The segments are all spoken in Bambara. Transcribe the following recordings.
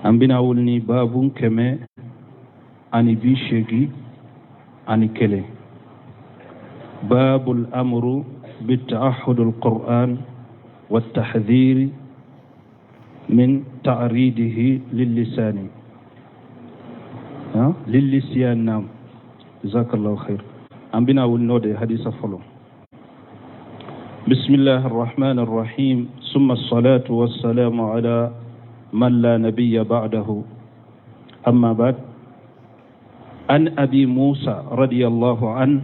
An bɛna wuli ni babu 181، باب الأمر بتعهد القرآن والتحذير من تعريضه للسان، للنسيان. نعم، جزاك الله خير. An bɛna wuli n'o de hadisa fɔlɔ. بسم الله الرحمن الرحيم، ثم الصلاة والسلام على من لا نبي بعده، أما بعد، عن أبي موسى رضي الله عنه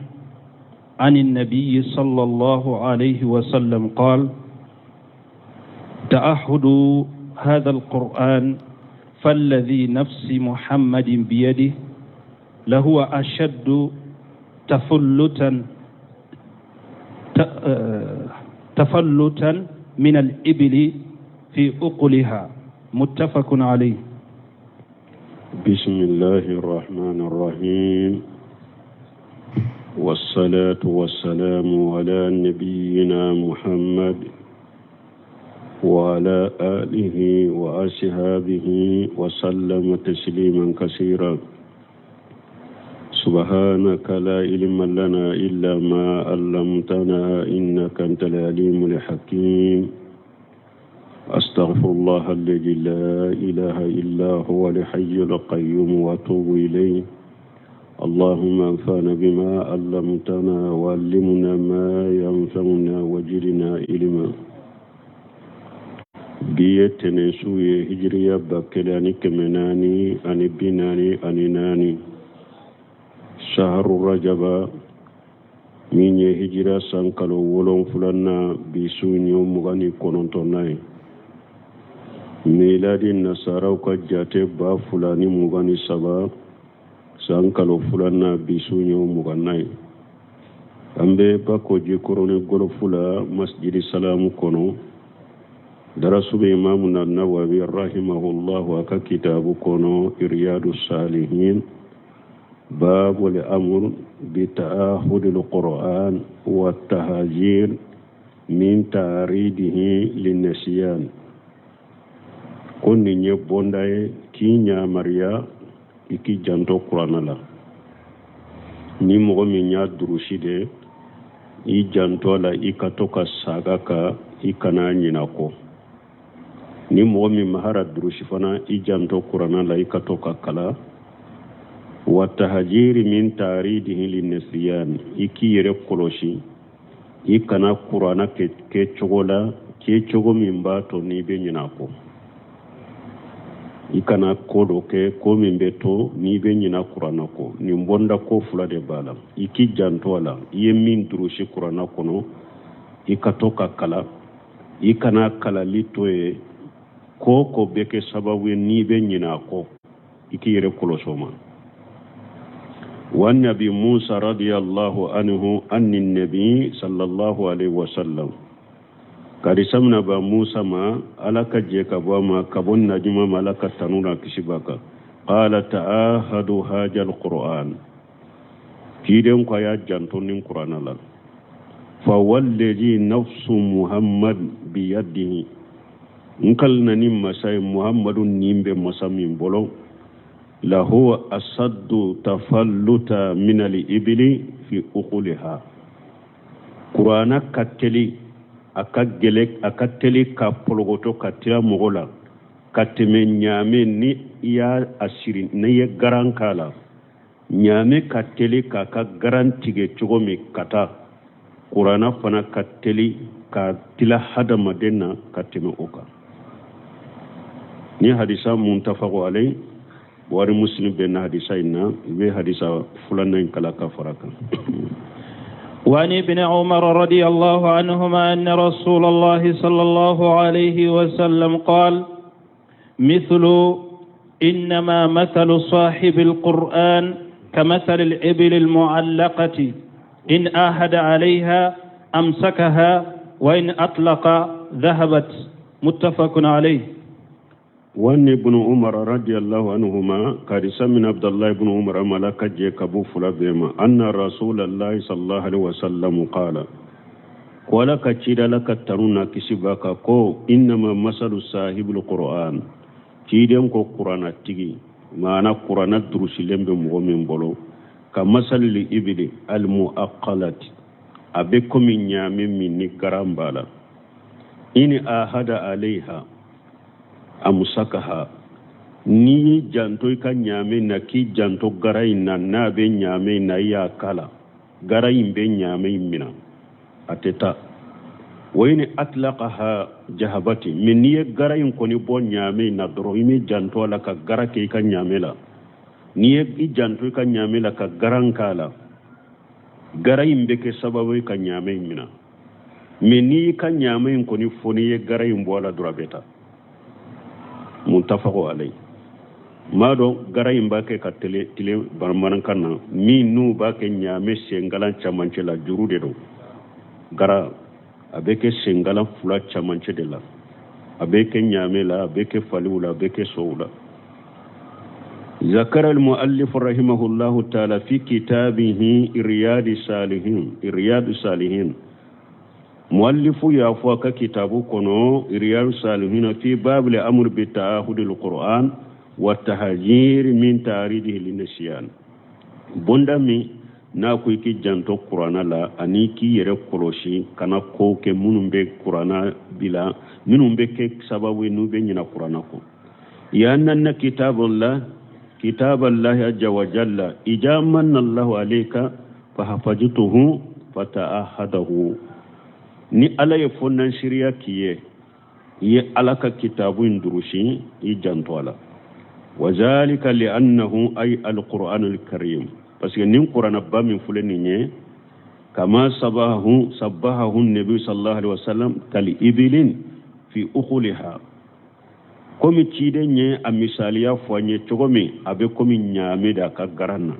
عن النبي صلى الله عليه وسلم قال: تعهدوا هذا القرآن، فالذي نفس محمد بيده لهو أشد تفلتا من الإبل في عقلها. متفق عليه. بسم الله الرحمن الرحيم، والصلاة والسلام على نبينا محمد وعلى آله وأصحابه وسلم تسليما كثيرا. سبحانك لا علم لنا إلا ما علمتنا إنك أنت العليم الحكيم. أستغفر الله الذي لا إله إلا هو الحي القيوم وأتوب إليه. اللهم انفعنا بما علمتنا وعلمنا ما ينفعنا وزدنا علما. Bi ye tɛnɛnsu ye, hijiriya 1444, saharu rajaba, min ye hijira san kalo wolonfilanan, bi su ye 29nan ye. Miladi nasaraw ka jate, 2023, san kalo filanan, bi su ye 20nan ye. An bɛ Bako Jikɔrɔni Gɔlɔfu la, Masjidi Salamu kɔnɔ. Darasu bɛ Imamu na Nawawi rahimahullahu a ka kitabu kɔnɔ, Iriyadu Salihin, باب الأمر بتعاهد القرآن والتحذير من تعريضه للنسيان. Ko nin ye bonda ye k'i ɲamariya i k'i janto kuranna la. Ni mɔgɔ min y'a durusi de, i janto a la, i ka to ka saga ka i kana ɲina kɔ. Ni mɔgɔ min ma hara durusi fana, i janto kuranna la, i ka to ka kala. Wa tahajiri min taaridihi linnisiyan, i k'i yɛrɛ kɔlɔsi, i kana kuranna kɛ cogo la, kɛ cogo min b'a to n'i bɛ ɲinɛ a kɔ. I kana ko dɔ kɛ, ko min bɛ to n'i bɛ ɲinɛ kuranna kɔ. Nin bɔnda ko fila de b'a la. I k'i janto a la, i ye min durusi kuranna kɔnɔ, i ka to ka kala, i kana kalali to ye ko ko bɛ kɛ sababu ye n'i bɛ ɲinɛ a kɔ, i k'i yɛrɛ kɔlɔsi o ma. وعن أبي موسى رضي الله عنه أن النبي صلى الله عليه وسلم، hadisa mina ba Musa ma, Ala ka jɛ ka bɔ a ma, ka bɔ najuma ma, Ala ka tanu na kisi b'a kan, قال تعاهدوا هذا القرآن. Ciden ko a y'a janto ni kuranna la. فوالذي نفس محمد بيده، n kalina ni masa ye, Muhammadu nin bɛ masa min bolo, لهو أشد تفلتا من الإبل في عقلها. Kuranna ka teli, a ka gɛlɛ, a ka teli ka pologoto ka tira mɔgɔ la ka tɛmɛ ɲaamɛ. Ni i y'a a siri, n'i ye garan k'a la, ɲaamɛ ka teli k'a ka garan tigɛ cogo min ka taa, kuranna fana ka teli ka tila hadamaden na ka tɛmɛ o kan. Ni hadisa متفق عليه، Buhari, Muslim bɛ na hadisa in na. I bɛ hadisa filanan in kala ka fara kan. وعن ابن عمر رضي الله عنهما أن رسول الله صلى الله عليه وسلم قال: مثل إنما مثل صاحب القرآن كمثل الإبل المعلقة، إن عاهد عليها أمسكها، وإن أطلق ذهبت. متفق عليه. وعن ابن عمر رضي الله عنهما، hadisa mina عبد الله بن عمر ma, Ala ka jɛ ka bɔ fula bɛɛ ma, أن رسول الله صلى الله عليه وسلم قال، ko Ala ka cida, Ala ka tanu na kisi b'a kan, ko إنما مثل صاحب القرآن. Ciden ko kuranatigi, maana kurana durusilen bɛ mɔgɔ min bolo, ka masalil ibili almuaqalati, a bɛ komi ɲaame min ni garan b'a la. In ahada alayha amsakaha, n'i y'i janto i ka ɲaame na, k'i janto gara in na, n'a bɛ ɲaame in na, i y'a kala, gara in bɛ ɲaame in minɛ, a tɛ taa. Wa in atlaqaha jahabati, mais n'i ye gara in kɔni bɔ ɲaame in na dɔrɔn, i m'i janto a la ka gara kɛ i ka ɲaame la, n'i ye i janto i ka ɲaame la ka garan k'a la, gara in bɛ kɛ sababu ye ka ɲaame in minɛ. Mais n'i y'i ka ɲaame in kɔni fo, n'i ye gara in bɔ a la dɔrɔn, a bɛ taa. Muttafaqu alayhi. M'a dɔn gara in b'a kɛ ka tele tile bamanankan na min n'u b'a kɛ ɲaame senkalan camancɛ la, juru de don. Gara a bɛ kɛ senkalan fila camancɛ de la, a bɛ kɛ ɲaame la, a bɛ kɛ faliw la, a bɛ kɛ sow la. ذكر المؤلف رحمه الله تعالى في كتابه رياض الصالحين رياض الصالحين Muallifu y'a fɔ a ka kitabu kɔnɔ Riyadu Salihina fi babil amr bi ta'ahudil Qur'an wa tahajir min ta'aridihi linisyan, bonda min n'a ko i k'i janto kurana la ani k'i yɛrɛ kɔlɔsi kana kow kɛ minnu bɛ kurana bila, minnu bɛ kɛ sababu ye n'u bɛ ɲina kurana kɔ. Ya anna kitaballah kitaballahi azza wa jalla ija manna Allahu alayka fahafajtuhu fata'ahadahu, ni ala ye fonnansiriya k'i ye, i ye ala ka kitabu in durusi, i janto a la. Wa zalika li annahu ay alquran alkarim, parce que nin kuranaba min filɛ nin ye, kama sabahu sabahahu nabi sallallahu alaihi wasallam kal ibilin fi ukhliha, komi ciden ye a misaliya fɔ an ye cogo min, a bɛ komi ɲaame da ka garan na,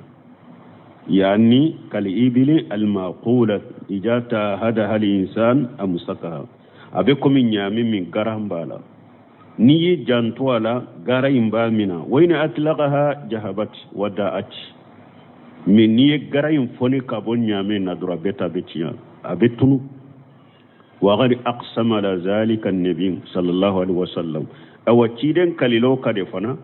yani kal ibili almaqula ija tahadaha al insan amsakaha, a bɛ komi ɲaame min garan b'a la, n'i y'i janto a la, gara in b'a mina. Wa in atlaqaha jahabat wa da'at, mais n'i ye gara in foni ka bɔ ɲaame na dɔrɔn, a bɛ taa, a bɛ tiɲɛ, a bɛ tunu. Wa qad aqsama ala zalika annabi sallallahu alaihi wasallam, awa ciden kalilo ka de fana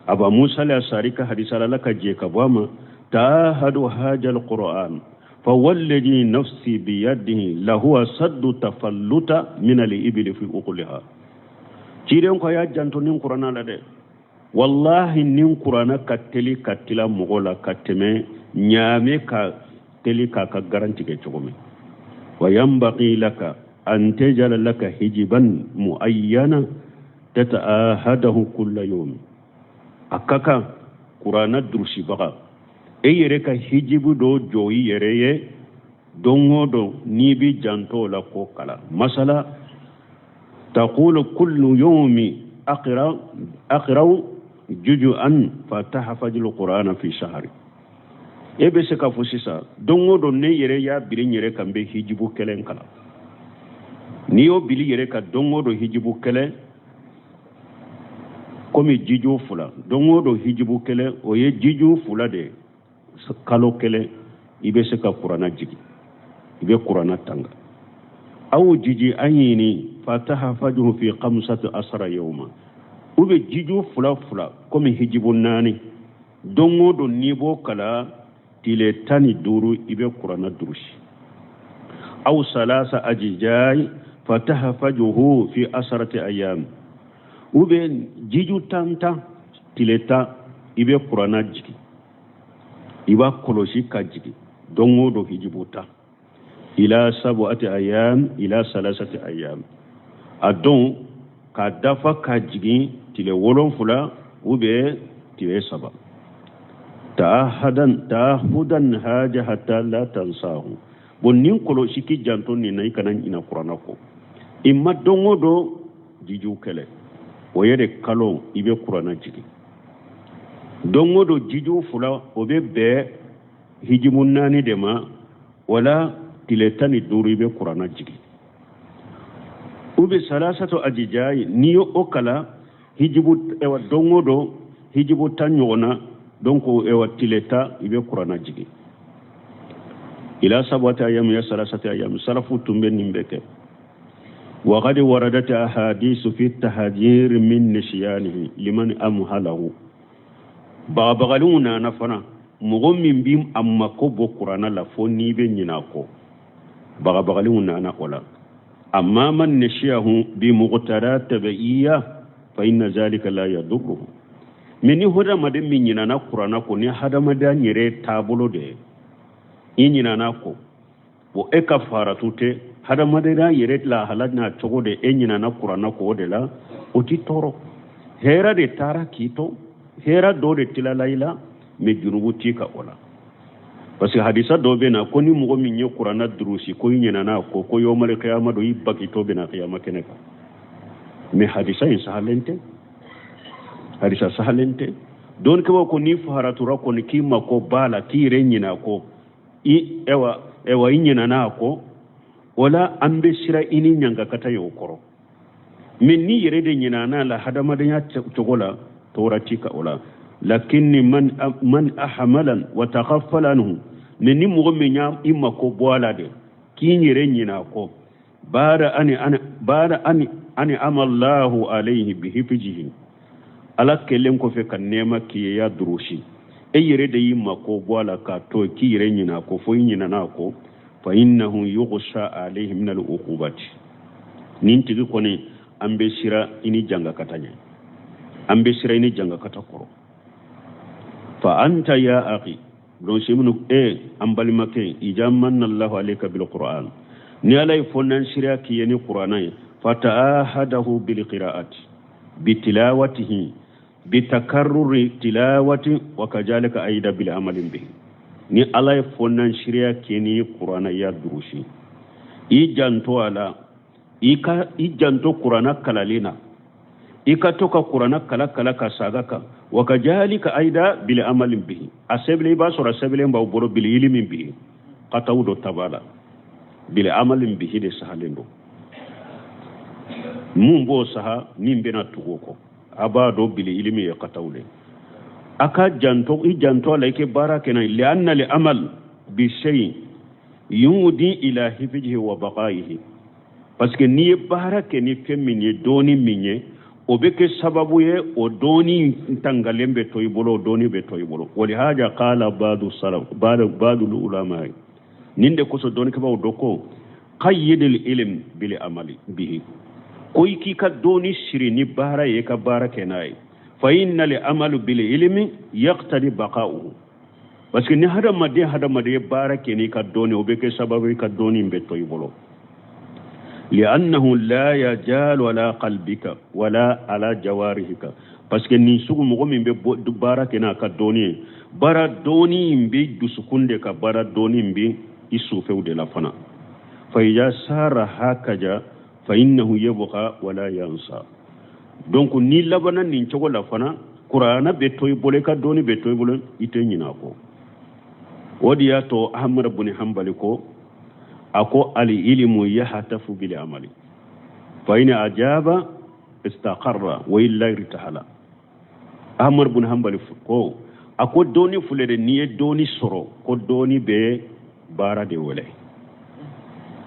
Aba Musa al-Asari ka hadisa la ka je ka bɔ a ma, tahadu haja al-Qur'an fa walladhi nafsi biyadihi lahuwa saddu tafalluta min al-ibli fi uqliha. Ciden ko y'a janto nin kurana la dɛ, wallahi nin kurana ka teli ka tila mɔgɔ la ka tɛmɛ ɲaame ka teli k'a ka garan tigɛ cogo min. Wa yanbaghi laka an tajala laka hijiban muayyana tata'ahadahu kulla yawm, a ka kan kurana durusibaga e yɛrɛ ka hijibu dɔ jɔ i yɛrɛ ye don o don, n'i b'i janto o la k'o kalan. Masala taqulu kullu yawmi aqra aqra'u juzu'an fatahfazul qur'ana fi shahri, e bɛ se k'a fɔ sisan don o don ne yɛrɛ y'a biri n yɛrɛ kan n bɛ hijibu kelen kalan. N'i y'o bili yɛrɛ kan don o don hijibu kelen, komi jiju fila, don o don hijibu kelen, o ye jiju fila de ye kalo kelen, i bɛ se ka kurana jigin, i bɛ kurana tanga. Aw jiji an ɲini fatahfajuhu fi khamsati asara yawma, u bɛ jiju fila fila komi hijibu naani, don o don n'i b'o kalan tile 15, i bɛ kurana durusi. Aw salasa ajijai fatahfajuhu fi asarati ayam, u bɛ jiju tan tan tile 10, i bɛ kurana jigin, i b'a kɔlɔsi ka jigin don o don hijibu 10, ila sabu'ati ayam ila salasati ayam, a don k'a dafa ka jigin tile 7 u bɛ tile 3. Ta'ahadan ta'ahudan haja hatta la tansahu, bon nin kɔlɔsi k'i janto nin na, i kana ɲina kurana kɔ. I ma don o don jiju kelen, o ye de kalo i bɛ kurana jigin don o don jiju fila, o bɛ bɛn hijibu naani de ma, wala tile 15 i bɛ kurana jigin. U bɛ salasatu ajijayi, n'i ye o kalan hijibu ewa don o don hijibu 10 ɲɔgɔn na, donc ewa tile 10 i bɛ kurana jigin, ila sabati ayam ya salasati ayam. Salafu tun bɛ nin bɛɛ kɛ. وقد وردت أحاديث في التحذير من نسيانه لمن أمهله. Bagabagaliw nana fana mɔgɔ min bi a mako bɔ kuranna la fo n'i bɛ ɲinɛ a kɔ, bagabagaliw nana o la. Amma man nasiyahu bi muqtada tabi'iyya fa inna zalika la yadurruhu. Mais ni hadamaden min ɲinana kuranna kɔ ni hadamadenya yɛrɛ taabolo de ye, i ɲinana kɔ, bon, e ka faratu tɛ, hadamadenya yɛrɛ lahala n'a cogo de, e ɲinana kuranna kɔ, o de la o ti tɔɔrɔ. Hɛrɛ de taara k'i to, hɛrɛ dɔ de tilala i la, mais junubu t'i kan o la, parce que hadisa dɔ bɛ na ko ni mɔgɔ min ye kuranna durusi ko i ɲinana a kɔ, ko yɔmali kiyama don i bagitɔ bɛ na kiyama kɛnɛ kan. Mais hadisa in sahalen tɛ, hadisa sahalen tɛ. Dɔnnikɛbaaw ko n'i faratura kɔni k'i mako b'a la, k'i yɛrɛ ɲinɛ a kɔ, i ewa ewa i ɲinana a kɔ, o la an bɛ siran i ni ɲangakata ye o kɔrɔ. Mais n'i yɛrɛ de ɲinana la hadamadenya cogo la, tɔɔrɔ t'i kan o la. Lakinni man ahmalan wa taghaffala anhu, mais ni mɔgɔ min y'a i mako bɔ a la de k'i yɛrɛ ɲinɛ a kɔ, baada ani amallahu alayhi bihifzihi, Ala kɛlen kɔfɛ ka nɛɛma k'i ye, y'a durusi, e yɛrɛ de y'i mako bɔ a la k'a to k'i yɛrɛ ɲinɛ a kɔ fo i ɲinana a kɔ, fa innahu yughsha alayhi min al-uqubati. Nin tigi kɔni, an bɛ siran i ni jangakata ɲɛ, an bɛ siran i ni jangakata kɔrɔ. Fa anta ya akhi, donc seminu e an balimakɛ, ija manna Allahu alayka bil Qur'an, ni Ala ye fɔnansiriya k'i ye ni Qur'ana ye, fata'ahadahu bil qira'ati bitilawatihi bitakarruri tilawati wa kajalika aida bil amalin bihi. Ni Ala ye fɔnansiriya k'i ni Qur'ana, ya durusi, i janto a la, i ka i janto Qur'ana kalali na, i ka to ka Qur'ana kala kala ka saga kan, wa kajalika aida bil amalin bihi. A sɛbɛnlen, i b'a sɔrɔ a sɛbɛnlen b'aw bolo bil ilimin bihi, kataw dɔ taba la, bil amalin bihi de sahalen don. Mun b'o saha min bɛna tugu o kɔ, a b'a dɔn bil ilimi ye kataw de. A ka janto, i janto a la, i kɛ baara kɛ n'a ye, li'anna li amal bi shay yudi ila hifzihi wa baqaihi, parce que n'i ye baara kɛ ni fɛn min ye, dɔɔni min ye, o bɛ kɛ sababu ye o dɔɔni tangalen bɛ to i bolo, o dɔɔni bɛ to i bolo. Walihaja qala badu salaf badu ulama, nin de kosɔn dɔɔnikɛbaaw dɔ ko qayyidil ilm bil amali bihi, ko i k'i ka dɔɔni siri ni baara ye, i ka baara kɛ n'a ye, fa inna li amalu bil ilmi yaqtadi baqa'uhu, parce que ni hadamaden ye baara kɛ n'i ka dɔɔni, o bɛ kɛ sababu i ka dɔɔni bɛ to i bolo, li'annahu la yajalu ala qalbika wala ala jawarihika, parce que nin sugu mɔgɔ min bɛ baara kɛ n'a ka dɔɔni ye, baara dɔɔni in bɛ dusukun de ka baara dɔɔni in bɛ i sufɛw de la fana. Fa iza sara hakaja fa innahu yabqa wala yansa. Donc ni labanna nin cogo la fana, Kurana bɛ to i bolo, i ka dɔɔni bɛ to i bolo, i tɛ ɲinɛ a kɔ. O de y'a to Ahmad bun Hanbali ko, a ko al ilmu yahtafu bil amali fa in ajaba istaqarra wa illa irtahala. Ahmad bun Hanbali ko, a ko dɔɔni filɛ de, n'i ye dɔɔni sɔrɔ, ko dɔɔni bɛ baara de wele,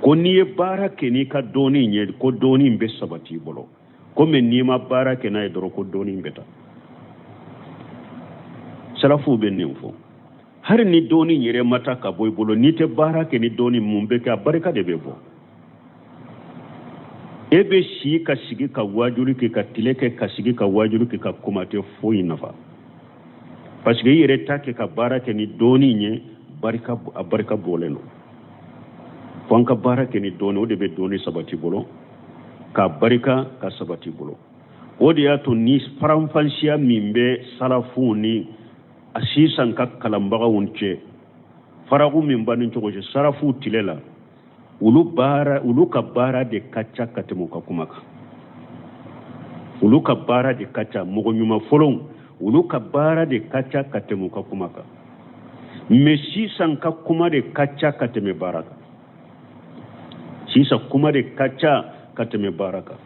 ko n'i ye baara kɛ n'i ka dɔɔni ye, ko dɔɔni bɛ sabati i bolo, komi n'i ma baara kɛ n'a ye dɔrɔn, ko dɔɔni bɛ taa. Salafuw bɛ nin fɔ. Hali ni dɔɔni yɛrɛ ma taa ka bɔ i bolo, n'i tɛ baara kɛ ni dɔɔni, mun bɛ kɛ? A barika de bɛ bɔ. E bɛ si ka sigi ka wajuli kɛ, ka tile kɛ ka sigi ka wajuli kɛ, ka kuma tɛ foyi nafa, parce que i yɛrɛ ta kɛ ka baara kɛ ni dɔɔni ye, barika, a barika bɔlen don. Fo an ka baara kɛ ni dɔɔni, o de bɛ dɔɔni sabati bolo, ka barika ka sabati bolo. O de y'a to ni faranfansiya min bɛ salafuw ni a sisan ka kalanbagaw cɛ, faraku min b'a ni cogo cɛ, salafuw tile la, olu ka baara de ka ca ka tɛmɛ u ka kuma kan. Olu ka baara de ka ca, mɔgɔ ɲuman fɔlɔw, olu ka baara de ka ca ka tɛmɛ u ka kuma kan. Mais sisan ka kuma de ka ca ka tɛmɛ baara kan. Sisan kuma de ka ca ka tɛmɛ baara kan.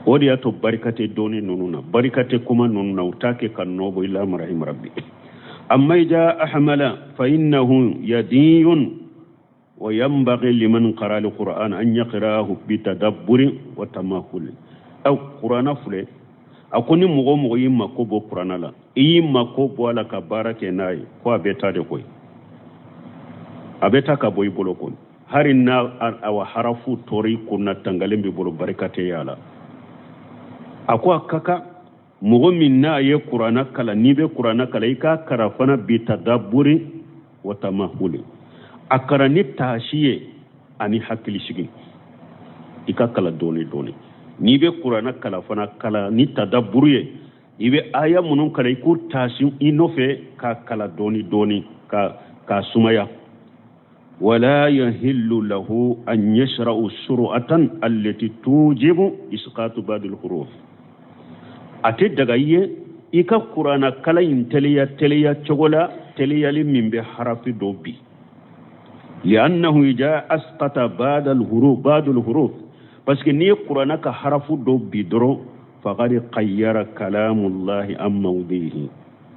O de y'a to barika tɛ dɔɔni ninnu na, barika tɛ kuma ninnu na, u t'a kɛ ka nɔ bɔ illa marahim rabbi. Amma ija ahmala fa innahu yadiyun. Wa yanbaghi liman qara al-Qur'an an yaqra'ahu bi tadabburi wa tamahul. Aw Qur'ana filɛ, a ko ni mɔgɔ o mɔgɔ y'i mako bɔ Qur'ana la, i y'i mako bɔ a la ka baara kɛ n'a ye, ko a bɛ taa de koyi, a bɛ taa ka bɔ i bolo koyi. Hari n'a awa harafu tɔɔrɔ i kunna tangalen b'i bolo, barika tɛ y'a la. A ko a ka kan mɔgɔ min n'a ye Qur'ana kalan, n'i bɛ Qur'ana kalan, i k'a kalan fana bi tadabburi wa tamahuli, a kalan ni taasi ye ani hakili sigi. I ka kalan dɔɔni dɔɔni. N'i bɛ Qur'ana kalan fana, kalan ni tadabburu ye. I bɛ aya minnu kalan, i k'u taasi i nɔfɛ k'a kalan dɔɔni dɔɔni, k'a sumaya. Wala yahillu lahu an yashra'u sur'atan allati tujibu isqatu ba'd al-huruf. A tɛ daga i ye i ka Qur'ana kalan in teliya teliya cogo la, teliyali min bɛ harafi dɔ bi. Li'annahu idha asqata ba'd al-huruf, ba'd al-huruf, parce que n'i ye Qur'ana ka harafu dɔ bi dɔrɔn, faqad qayyara kalamullahi an mawdihi,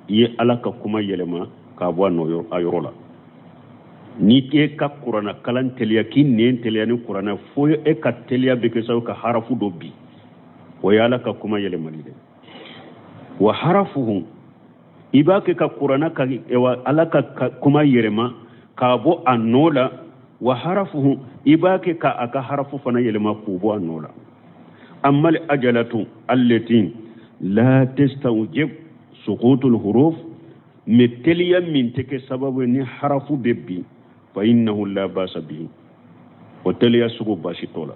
i ye Ala ka kuma yɛlɛma k'a bɔ a nɔ a yɔrɔ la. Ni e ka Qur'ana kalan teliya, k'i nɛn teliya ni Qur'ana, fo e ka teliya bɛ kɛ sababu ka harafu dɔ bi, o ye Ala ka kuma yɛlɛmali dɛ. Wa harafuhu, i b'a kɛ ka Qur'ana ka Ala ka kuma yɛlɛma k'a bɔ a nɔ la. Wa harafuhu, i b'a kɛ ka a ka harafu fana yɛlɛma k'u bɔ a nɔ la. Amma al-ajalatu allati la tastawjib suqutul huruf, mais teliya min tɛ kɛ sababu ye ni harafu bɛ bin, fa innahu la basa bihi, o teliya sugu baasi t'o la.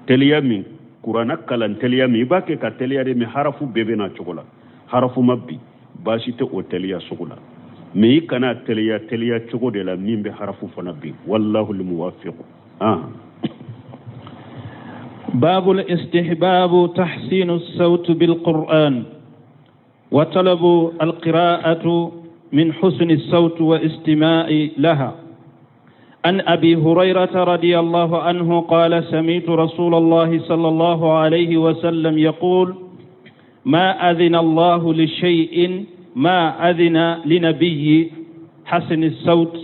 Teliya min Qur'ana kalan teliya min i b'a kɛ ka teliya de, mais harafu bɛɛ bɛ na cogo la, harafu ma bin, baasi tɛ o teliya sugu la. Mais i kana teliya teliya cogo de la min bɛ harafu fana bin. Wallahu al-muwaffiq. باب الاستحباب تحسين الصوت بالقرآن وطلب القراءة من حسن الصوت واستماع لها. عن أبي هريرة رضي الله عنه قال: سمعت رسول الله صلى الله عليه وسلم يقول: ما أذن الله لشيء ما أذن لنبي حسن الصوت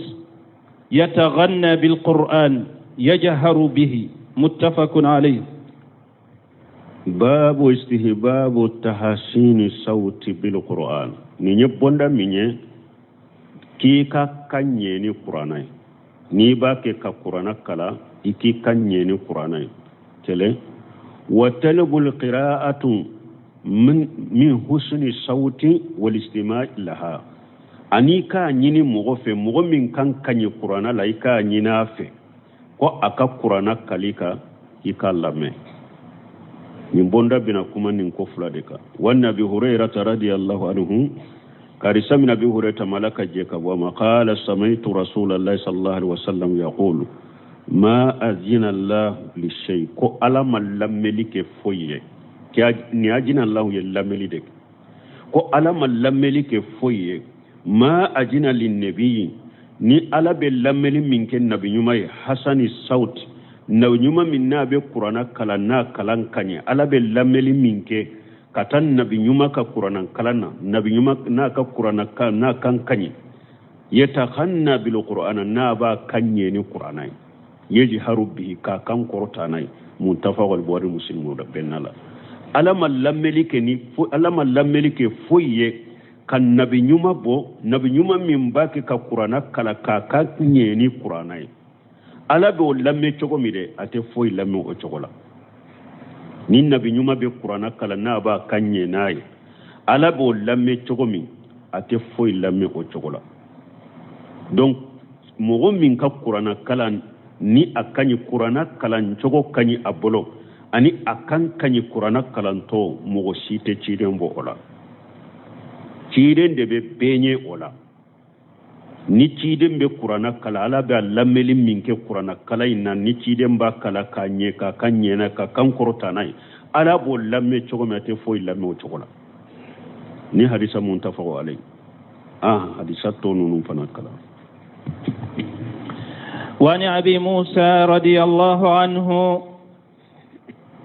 يتغنى بالقرآن يجهر به. متفق عليه. باب استهباب تحسين الصوت بالقرآن. Ni ye bonda min ye k'i ka kan ɲɛ ni Qur'ana ye, n'i b'a kɛ ka Qur'ana kalan, i k'i kan ɲɛ ni Qur'ana ye. Kelen wa talabul qira'atu min husni sawti wal istima' laha, ani k'a ɲini mɔgɔ fɛ, mɔgɔ min kan ka ɲɛ Qur'ana la, i k'a ɲini a fɛ ko a ka Qur'ana kali ka i k'a lamɛn. Nin bonda bɛna kuma nin ko fila de kan. Wa Nabi Hurairata radiyallahu anhu, karisa min Abi Hurairata malaka jɛ ka bɔ a ma, qala samaitu rasulallahi sallallahu alaihi wasallam yaqulu ma azina Allah li shay, ko Ala ma lamɛnli kɛ foyi ye. Ni ajina Allah ye lamɛnli de kɛ, ko Ala ma lamɛnli kɛ foyi ye. Ma ajina lin nabiyyi, ni Ala bɛ lamɛnli min kɛ nabi ɲuman ye, hasani sawt, nabi ɲuman min n'a bɛ Qur'ana kalan n'a kalan ka ɲɛ, Ala bɛ lamɛnli min kɛ ka taa nabi ɲuman ka Qur'ana kalan na, nabi ɲuman n'a ka Qur'ana kan n'a kan ka ɲɛ, yatakhanna bil Qur'ana, n'a b'a kan ɲɛ ni Qur'ana ye, yajharu bihi, k'a kan kɔrɔta n'a ye. Muttafaq al-Bukhari Muslim da bɛnna la. Ala ma lamɛnli kɛ ni Ala ma lamɛnli kɛ foyi ye ka nabi ɲuman bɔ, nabi ɲuman min b'a kɛ ka Qur'ana kalan k'a kan ɲɛ ni Qur'ana ye. Ala b'o lamɛn cogo min dɛ, a tɛ foyi lamɛn o cogo la. Ni nabi ɲuman bɛ Qur'ana kalan n'a b'a kan ɲɛ n'a ye, Ala b'o lamɛn cogo min, a tɛ foyi lamɛn o cogo la. Donc mɔgɔ min ka Qur'ana kalan ni a ka ɲi, Qur'ana kalan cogo ka ɲi a bolo, ani a kan ka ɲi Qur'ana kalantɔ, mɔgɔ si tɛ ciden bɔ o la. Ciden de bɛ bɛɛ ɲɛ o la. Ni ciden bɛ Qur'ana kalan, Ala bɛ a lamɛnli min kɛ Qur'ana kalan in na, ni ciden b'a kalan k'a ɲɛ, k'a kan ɲɛna, k'a kan kɔrɔta n'a ye, Ala b'o lamɛn cogo min, a tɛ foyi lamɛn o cogo la. Ni hadisa muttafaq alayhi. Hadisa tɔ ninnu fana kalan. وعن أبي موسى رضي الله عنه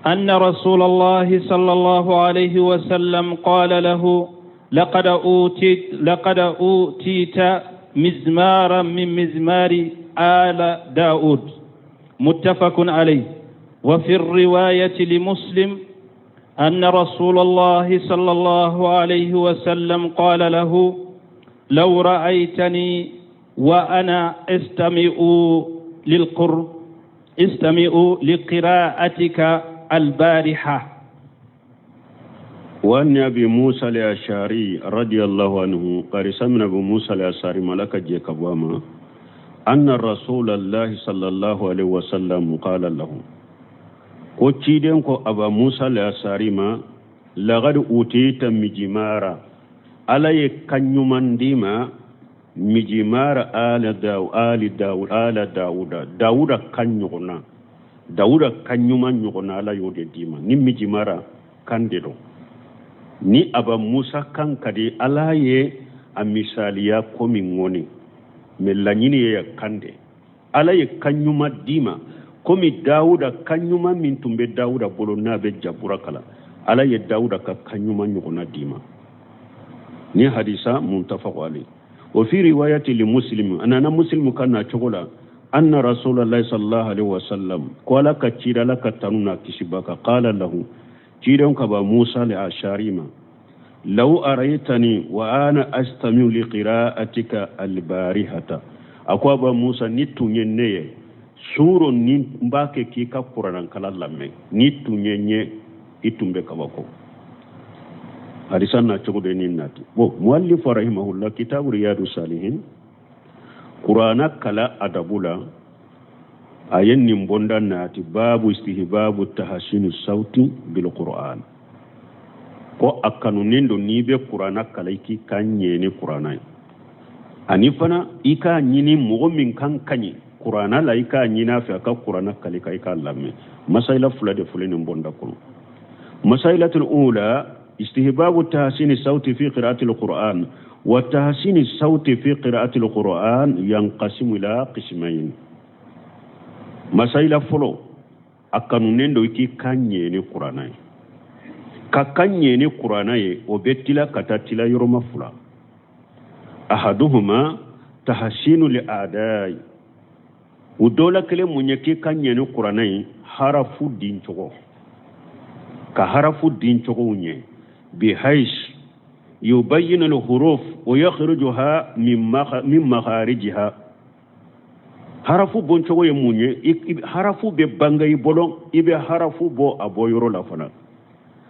أن رسول الله صلى الله عليه وسلم قال له: لقد أوتيت مزمارا من مزمار آل داود. متفق عليه. وفي الرواية لمسلم أن رسول الله صلى الله عليه وسلم قال له: لو رأيتني وأنا استمع لقراءتك البارحة. وأن أبي موسى الأشعري رضي الله عنه قال سمنا أبو موسى الأشعري ملك جيكبواما أن رسول الله صلى الله عليه وسلم قال له ko ciden ko Aba Musa al-Asari ma laqad utita mijimara ala ye kan ɲuman d'i ma mijimara ala daw ali daw ala dawuda dawuda kan ɲɔgɔnna dawuda kan ɲuman ɲɔgɔnna ala y'o de d'i ma ni mijimara kan de don ni Aba Musa kan ka di ala ye a misaliya komi ŋɔni mɛ laɲini ye kan de ala ye kan ɲuman d'i ma komi dawuda kan ɲuman min tun bɛ dawuda bolo n'a bɛ jabura kalan ala ye dawuda ka kan ɲuman ɲɔgɔnna d'i ma ni hadisa muntafaqu alayhi. Wa fi riwayati li muslim anana muslim kan na cogo la anna rasulullahi sallallahu alaihi wasallam ko ala ka cira ala ka tanu na kisi ba ka qala lahu ciren ka ba Musa li ashari ma law araytani wa ana astami'u li qira'atika albarihata ako ba Musa ni tun ye ne ye suro ni n b'a kɛ k'i ka kurannankala lamɛn ni tun ye n ye i tun bɛ kabako hadisa na cogo de ni nati bon muallif rahimahullah kitabu riyadu salihin kurana kala adabu la a ye nin bonda nati babu istihbabu tahsinu sauti bil qur'an ko a kanunen don n'i bɛ kurana kala i k'i kan ɲɛ ni kurana ye ani fana i k'a ɲini mɔgɔ min kan ka ɲi kurana la i k'a ɲini a fɛ a ka kurana kali ka i k'a lamɛn masayila fila de fɔlen nin bonda kɔnɔ masailatul ula istihbabu tahsini sauti fi qira'atil qur'an wa tahsini sauti fi qira'atil qur'an yanqasimu ila qismayn masayila fɔlɔ a kanunen don i k'i kan ɲɛ ni kurana ye ka kan ɲɛ ni kurana ye o bɛ tila ka taa tila yɔrɔma fila ahaduhuma tahsinu li a'dai o dɔ la kelen mun ye k'i kan ɲɛ ni kurana ye harafu dincogo ka harafu dincogow ɲɛ bihais yubayyinu al-huruf wa yakhrujuha min makharijiha harafu bɔncogo ye mun ye harafu bɛ bange i bolo i bɛ harafu bɔ a bɔ yɔrɔ la fana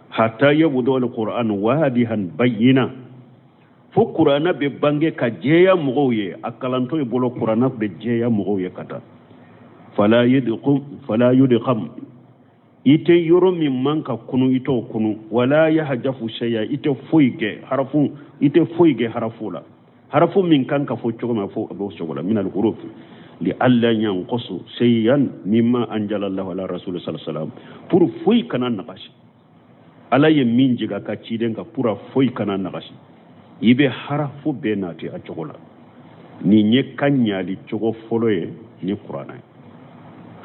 hatta yabdu al-Qur'an wadihan bayyina fo kurana bɛ bange ka jɛya mɔgɔw ye a kalantɔ i bolo kurana bɛ jɛya mɔgɔw ye ka taa fala yudqam i tɛ yɔrɔ min man ka kunu i t'o kunu wala yahjafu shay'a i tɛ foyi kɛ harafu i tɛ foyi kɛ harafu la harafu min kan ka fɔ cogo min fo a b'o cogo la min al-huruf li alla yanqusu shay'an mimma anjala Allahu ala rasul sallallahu alaihi wasallam pour foyi kana nagasi ala ye min jigin a ka ciden kan pour foyi kana nagasi i bɛ harafu bɛɛ nati a cogo la nin ye kan ɲali cogo fɔlɔ ye ni kuranɛ ye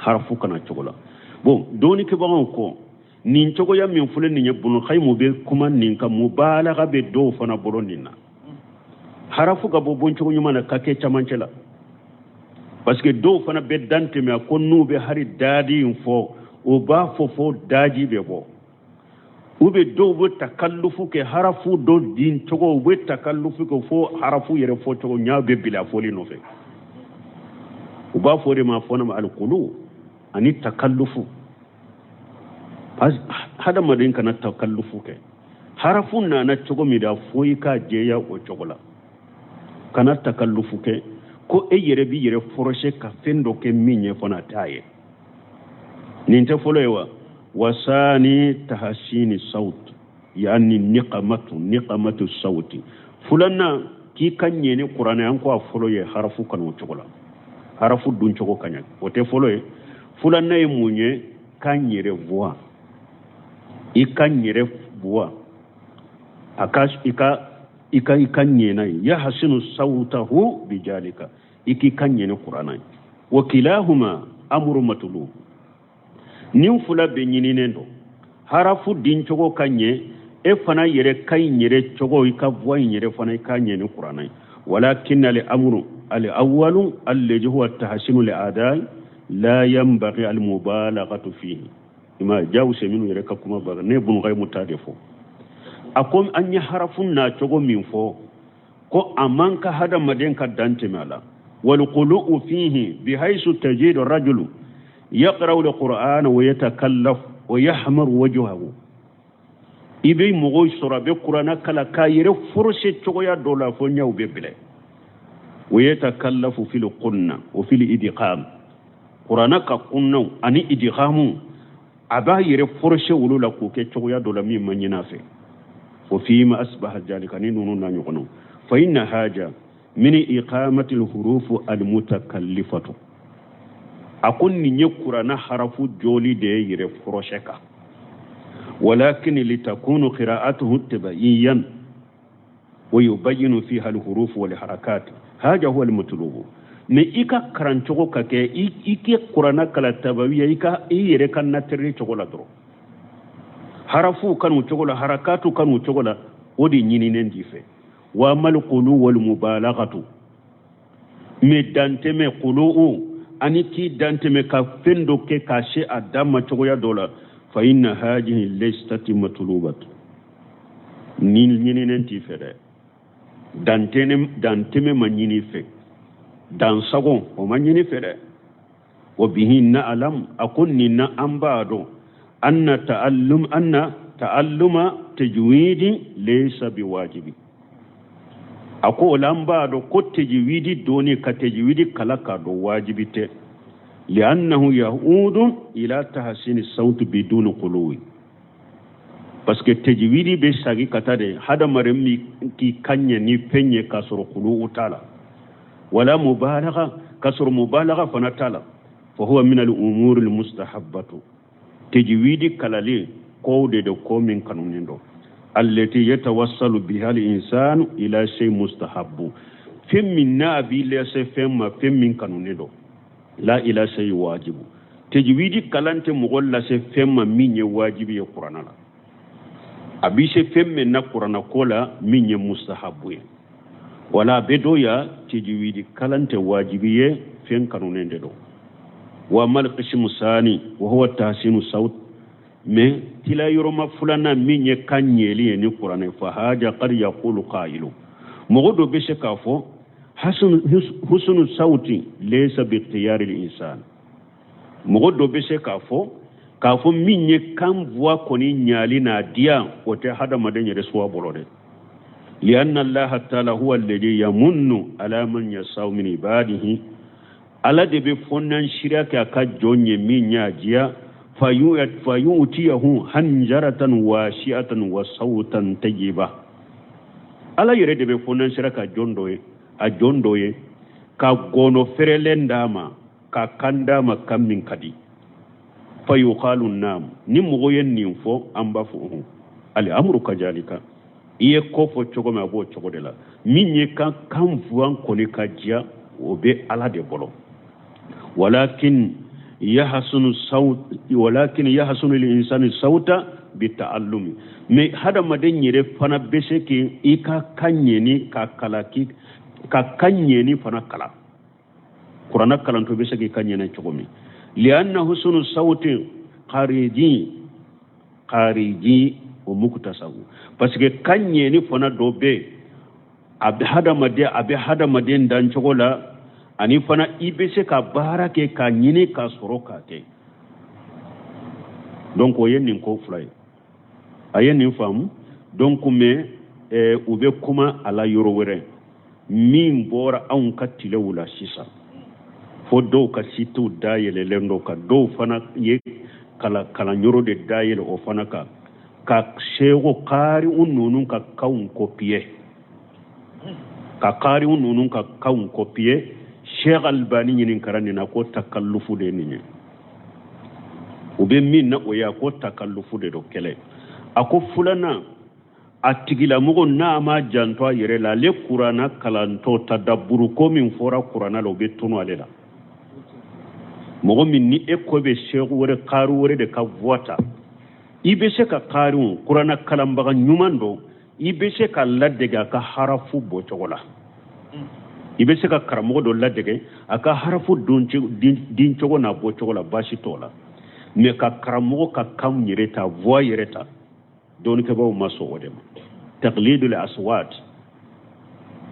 harafu kana cogo la bon dɔnnikɛbagaw ko nin cogoya min filɛ nin ye Ibn Qayyim bɛ kuma nin kan mubalaga bɛ dɔw fana bolo nin na harafu ka bɔ bɔncogo ɲuman na ka kɛ camancɛ la parce que dɔw fana bɛ dan tɛmɛ a ko n'u bɛ hali daadi in fɔ o b'a fɔ fo daji bɛ bɔ u bɛ dɔw bɛ takallufu kɛ harafu dɔ din cogo u bɛ takallufu kɛ fo harafu yɛrɛ fɔ cogo ɲa bɛ bila fɔli nɔfɛ u b'a fɔ o de ma fɔ ma alikulu ani takallufu hadamaden kana takallufu kɛ harafu nana cogo min da fo i k'a jɛya o cogo la kana takallufu kɛ ko e yɛrɛ b'i yɛrɛ forcer ka fɛn dɔ kɛ min ye fana t'a ye nin tɛ fɔlɔ ye wa wasani tahsini saut yani niqamatu sauti fulanna k'i ka ɲɛ ni kuranɛ an ko a fɔlɔ ye harafu kana o cogo la harafu dun cogo ka ɲɛ o tɛ fɔlɔ ye fulanna ye mun ye kan yɛrɛ voix i kan yɛrɛ voix a ka i ka i ka ɲɛ n'a ye yahsinu sautahu bijalika i k'i kan ɲɛ ni kuranɛ ye wa kilahuma amru matlub nin fila bɛ ɲininen don harafu din cogo ka ɲɛ e fana yɛrɛ ka ɲi yɛrɛ cogo i ka voix in yɛrɛ fana i k'a ɲɛ ni kuranɛ ye walakin al amru Al-awwalu alladhi huwa tahsinu al-adai la yanbaghi al-mubalaghatu fihi. Ima jawuse minnu yɛrɛ ka kuma baga ne Ibn Qayyim ta de fɔ. A ko an ye harafun na cogo min fɔ ko a man ka hadamaden ka dan tɛmɛ a la. Wal qulu'u fihi bihaythu tajidu rajulu yaqra'u al-Qur'ana wa yatakallaf wa yahmaru wajhahu. I bɛ mɔgɔw sɔrɔ a bɛ kuranna kalan k'a yɛrɛ forose cogoya dɔ la fo ɲɛw bɛ bilɛ. Wa yatakallafu fil qunna wa fil idgham. Kuranna ka kunnaw ani idghamu a b'a yɛrɛ forose olu la k'o kɛ cogoya dɔ la min ma ɲin'a fɛ. Wa fima asbaha zalika ni ninnu n'a ɲɔgɔnnaw. Fa inna haja min iqamati al-huruf al-mutakallifatu. A ko nin ye kuranna harafu jɔli de ye yɛrɛ forose kan. Walakin litakunu qira'atuhu tabayyan wa yubayyinu fiha al-huruf wal harakat. Haja huwa al-matlubu. Mais i ka karan cogo ka kɛ i kɛ kuranna kalan tabawiya i ka i yɛrɛ ka naturel cogo la dɔrɔn. Harafu kanu cogo la, harakatu kanu cogo la, o de ɲininen t'i fɛ. Wa mal qulu wal mubalaghatu. Mais dantɛmɛ qulu ani k'i dantɛmɛ ka fɛn dɔ kɛ k'a se a dan ma cogoya dɔ la. Fa inna hajihi laysat matlubat. Ni ɲininen t'i fɛ dɛ. Dantɛmɛ ma ɲini fɛ. Dansago o ma ɲini fɛ dɛ. Wa bihi na'lam a ko nin na an b'a dɔn anna ta'allum anna ta'alluma tajwidi laysa biwajibi. A ko o la an b'a dɔn ko tajwidi dɔnni ka tajwidi kala k'a dɔn wajibi tɛ. Li'annahu ya'udu ila tahsini sawti biduni quluwi. Parce que tajwidi bɛ sagi ka taa de hadamaden min k'i kan ɲɛ ni fɛn ye k'a sɔrɔ quluwu t'a la. Wala mubalagha k'a sɔrɔ mubalagha fana t'a la. Fa huwa min al-umuri al-mustahabbatu. Tajwidi kalalen kow de do ko min kanunen don. Allati yatawassalu biha al-insanu ila shay mustahabbu. Fɛn min n'a b'i lase fɛn ma fɛn min kanunen don. La ila shay wajibu. Tajwidi kalan tɛ mɔgɔ lase fɛn ma min ye wajibi ye kuranna la. A b'i se fɛn min na kuranna ko la min ye mustahabbu ye. Wala bɛ dɔ ya tajwidi kalan tɛ wajibi ye fɛn kanunen de don. Wa mal qismu sani wa huwa tahsinu sawt. Mais tila yɔrɔma filanan min ye kan ɲɛli ye ni kuranɛ fa haja qad yaqulu qailu. Mɔgɔ dɔ bɛ se k'a fɔ husnu sawti laysa bi ikhtiyari al-insan. Mɔgɔ dɔ bɛ se k'a fɔ min ye kan voix kɔni ɲali n'a diya o tɛ hadamaden yɛrɛ suwa bolo dɛ. Lianna Allaha ta'ala huwa alladhi yamunnu ala man yasha'u min ibadihi. Ala de bɛ fɔnnan sira kɛ a ka jɔn ye min y'a diya. Fayu'tiyahu hanjaratan washi'atan wa sawtan tayyiba. Ala yɛrɛ de bɛ fɔnnan sira ka jɔn dɔ ye, a jɔn dɔ ye ka gɔnɔ fɛrɛlen d'a ma, ka kan d'a ma kan min ka di. Fayuqalu naam. Ni mɔgɔ ye nin fɔ an b'a fɔ unhun. Al-amru kajalika. I ye ko fɔ cogo min a b'o cogo de la. Min ye kan fuwan kɔni ka diya o bɛ Ala de bolo. Walakin yahsunu sawt walakin yahsunu lil-insani sawta bita'allumi. Mais hadamaden yɛrɛ fana bɛ se k'i ka kan ɲɛni ka kala k'i ka kan ɲɛni fana kalan. Kuranna kalantɔ bɛ se k'i kan ɲɛna cogo min. Li'anna husnu sawti khariji o muktasabu. Parce que kan ɲɛni fana dɔ bɛ yen a bɛ hadamaden a bɛ hadamaden dan cogo la ani fana i bɛ se ka baara kɛ k'a ɲini k'a sɔrɔ k'a kɛ. Donc o ye nin ko fila ye. A ye nin faamu. Donc mais u bɛ kuma a la yɔrɔ wɛrɛ min bɔra anw ka tilew la sisan. Fo dɔw ka sitew dayɛlɛlen don ka dɔw fana ye kalanyɔrɔ de dayɛlɛ o fana kan ka seko kaariw ninnu ka kanw kopiye. Ka kaariw ninnu ka kanw kopiye. Sheikh Albani ɲininkara nin na ko takallufu de ye nin ye. U bɛ min na o ye a ko takallufu de don kɛlɛ. A ko filanan a tigilamɔgɔ n'a ma janto a yɛrɛ la ale kuranna kalantɔ tadabburu ko min fɔra kuranna la o bɛ tunu ale la. Mɔgɔ min ni e ko bɛ seku wɛrɛ kaari wɛrɛ de ka voix ta i bɛ se ka kaariw kuranna kalanbaga ɲuman dɔn i bɛ se ka ladege a ka harafu bɔcogo la. I bɛ se ka karamɔgɔ dɔ ladege a ka harafu din cogo n'a bɔ cogo la, baasi t'o la. Mais ka karamɔgɔ ka kan yɛrɛ ta, voix yɛrɛ ta, dɔnnikɛbaaw ma sɔn o de ma. Taqlidul aswat,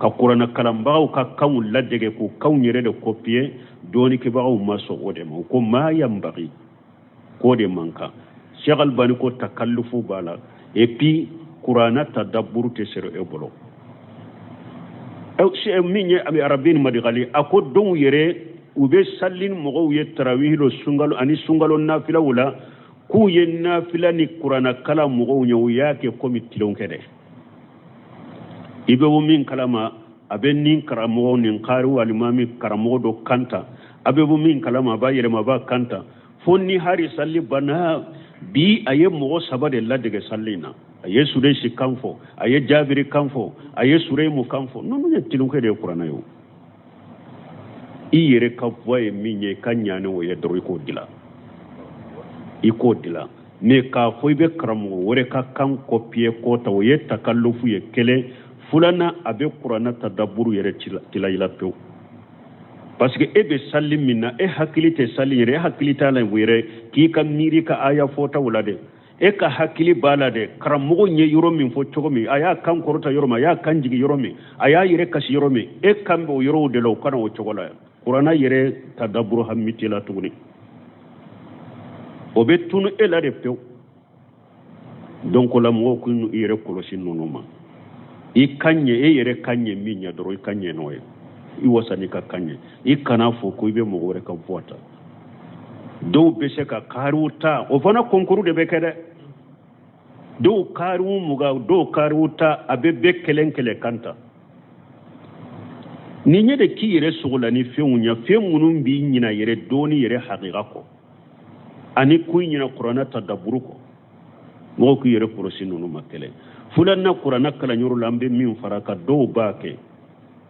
ka kuranɛ kalanbagaw ka kanw ladege k'u kanw yɛrɛ de copier, dɔnnikɛbagaw ma sɔn o de ma. U ko ma yanbagi, k'o de man kan. Cheikh Albani ko takallufu b'a la, et puis kuranɛ tadabburu tɛ sɔrɔ e bolo. Min ye arabi ni madigali, a ko dɔw yɛrɛ u bɛ sali ni mɔgɔw ye tarawihi lo sunkalo ani sunkalo nafilaw la, k'u ye nafila ni kuranɛ kalan mɔgɔw ye, u y'a kɛ komi tulonkɛ dɛ. I bɛ bɔ min kalama, a bɛ nin karamɔgɔ nin kariw alimami karamɔgɔ dɔ kan ta, a bɛ bɔ min kalama, a b'a yɛlɛma, a b'a kan ta, fo ni hari sali banna. Bi a ye mɔgɔ saba de ladege sali in na: a ye Suresi kan fɔ, a ye Jabiri kan fɔ, a ye Suremu kan fɔ. Ninnu ye tulonkɛ de ye kuranɛ ye. O i yɛrɛ ka voix ye min ye, i ka ɲa ni o ye dɔrɔn, i k'o dilan, i k'o dilan. Mais k'a fɔ i bɛ karamɔgɔ wɛrɛ ka kan copier k'o ta, o ye takallufu ye kelen. Filanan, a bɛ kuranɛ tadabburu yɛrɛ tila i la pewu, parce que e bɛ sali min na, e hakili tɛ sali yɛrɛ, e hakili t'a la yɛrɛ k'i ka miiri ka aya fɔtaw la dɛ. E ka hakili b'a la dɛ, karamɔgɔ ye yɔrɔ min fɔ cogo min, a y'a kan kɔrɔta yɔrɔ min, a y'a kan jigin yɔrɔ min, a y'a yɛrɛ kasi yɔrɔ min, e kan bɛ o yɔrɔw de la, o kana o cogo la. Kuranɛ yɛrɛ tadabburu hami t'i la tuguni, o bɛ tunu e la de pewu. Donc o la mɔgɔw k'u yɛrɛ kɔlɔsi ninnu ma. I ka ɲɛ, e yɛrɛ ka ɲɛ min ɲɛ dɔrɔn, i ka ɲɛ n'o ye, i wasa n'i ka kan ɲɛ. I kana fɔ ko i bɛ mɔgɔ wɛrɛ ka voix ta. Dɔw bɛ se ka kariw ta, o fana concours de bɛ kɛ dɛ. Dɔw kariw 20, dɔw kariw ta, a bɛ bɛɛ kelen kelen kan ta. Nin ye de k'i yɛrɛ sogola ni fɛnw ɲɛ, fɛn minnu b'i ɲina yɛrɛ dɔɔni yɛrɛ hakika kɔ, ani k'u ɲina kuranɛ tadabburu kɔ. Mɔgɔw k'u yɛrɛ kɔlɔsi ninnu ma. Kelen filanan, kuranɛ kalanyɔrɔ la, an bɛ min fara ka dɔw b'a kɛ,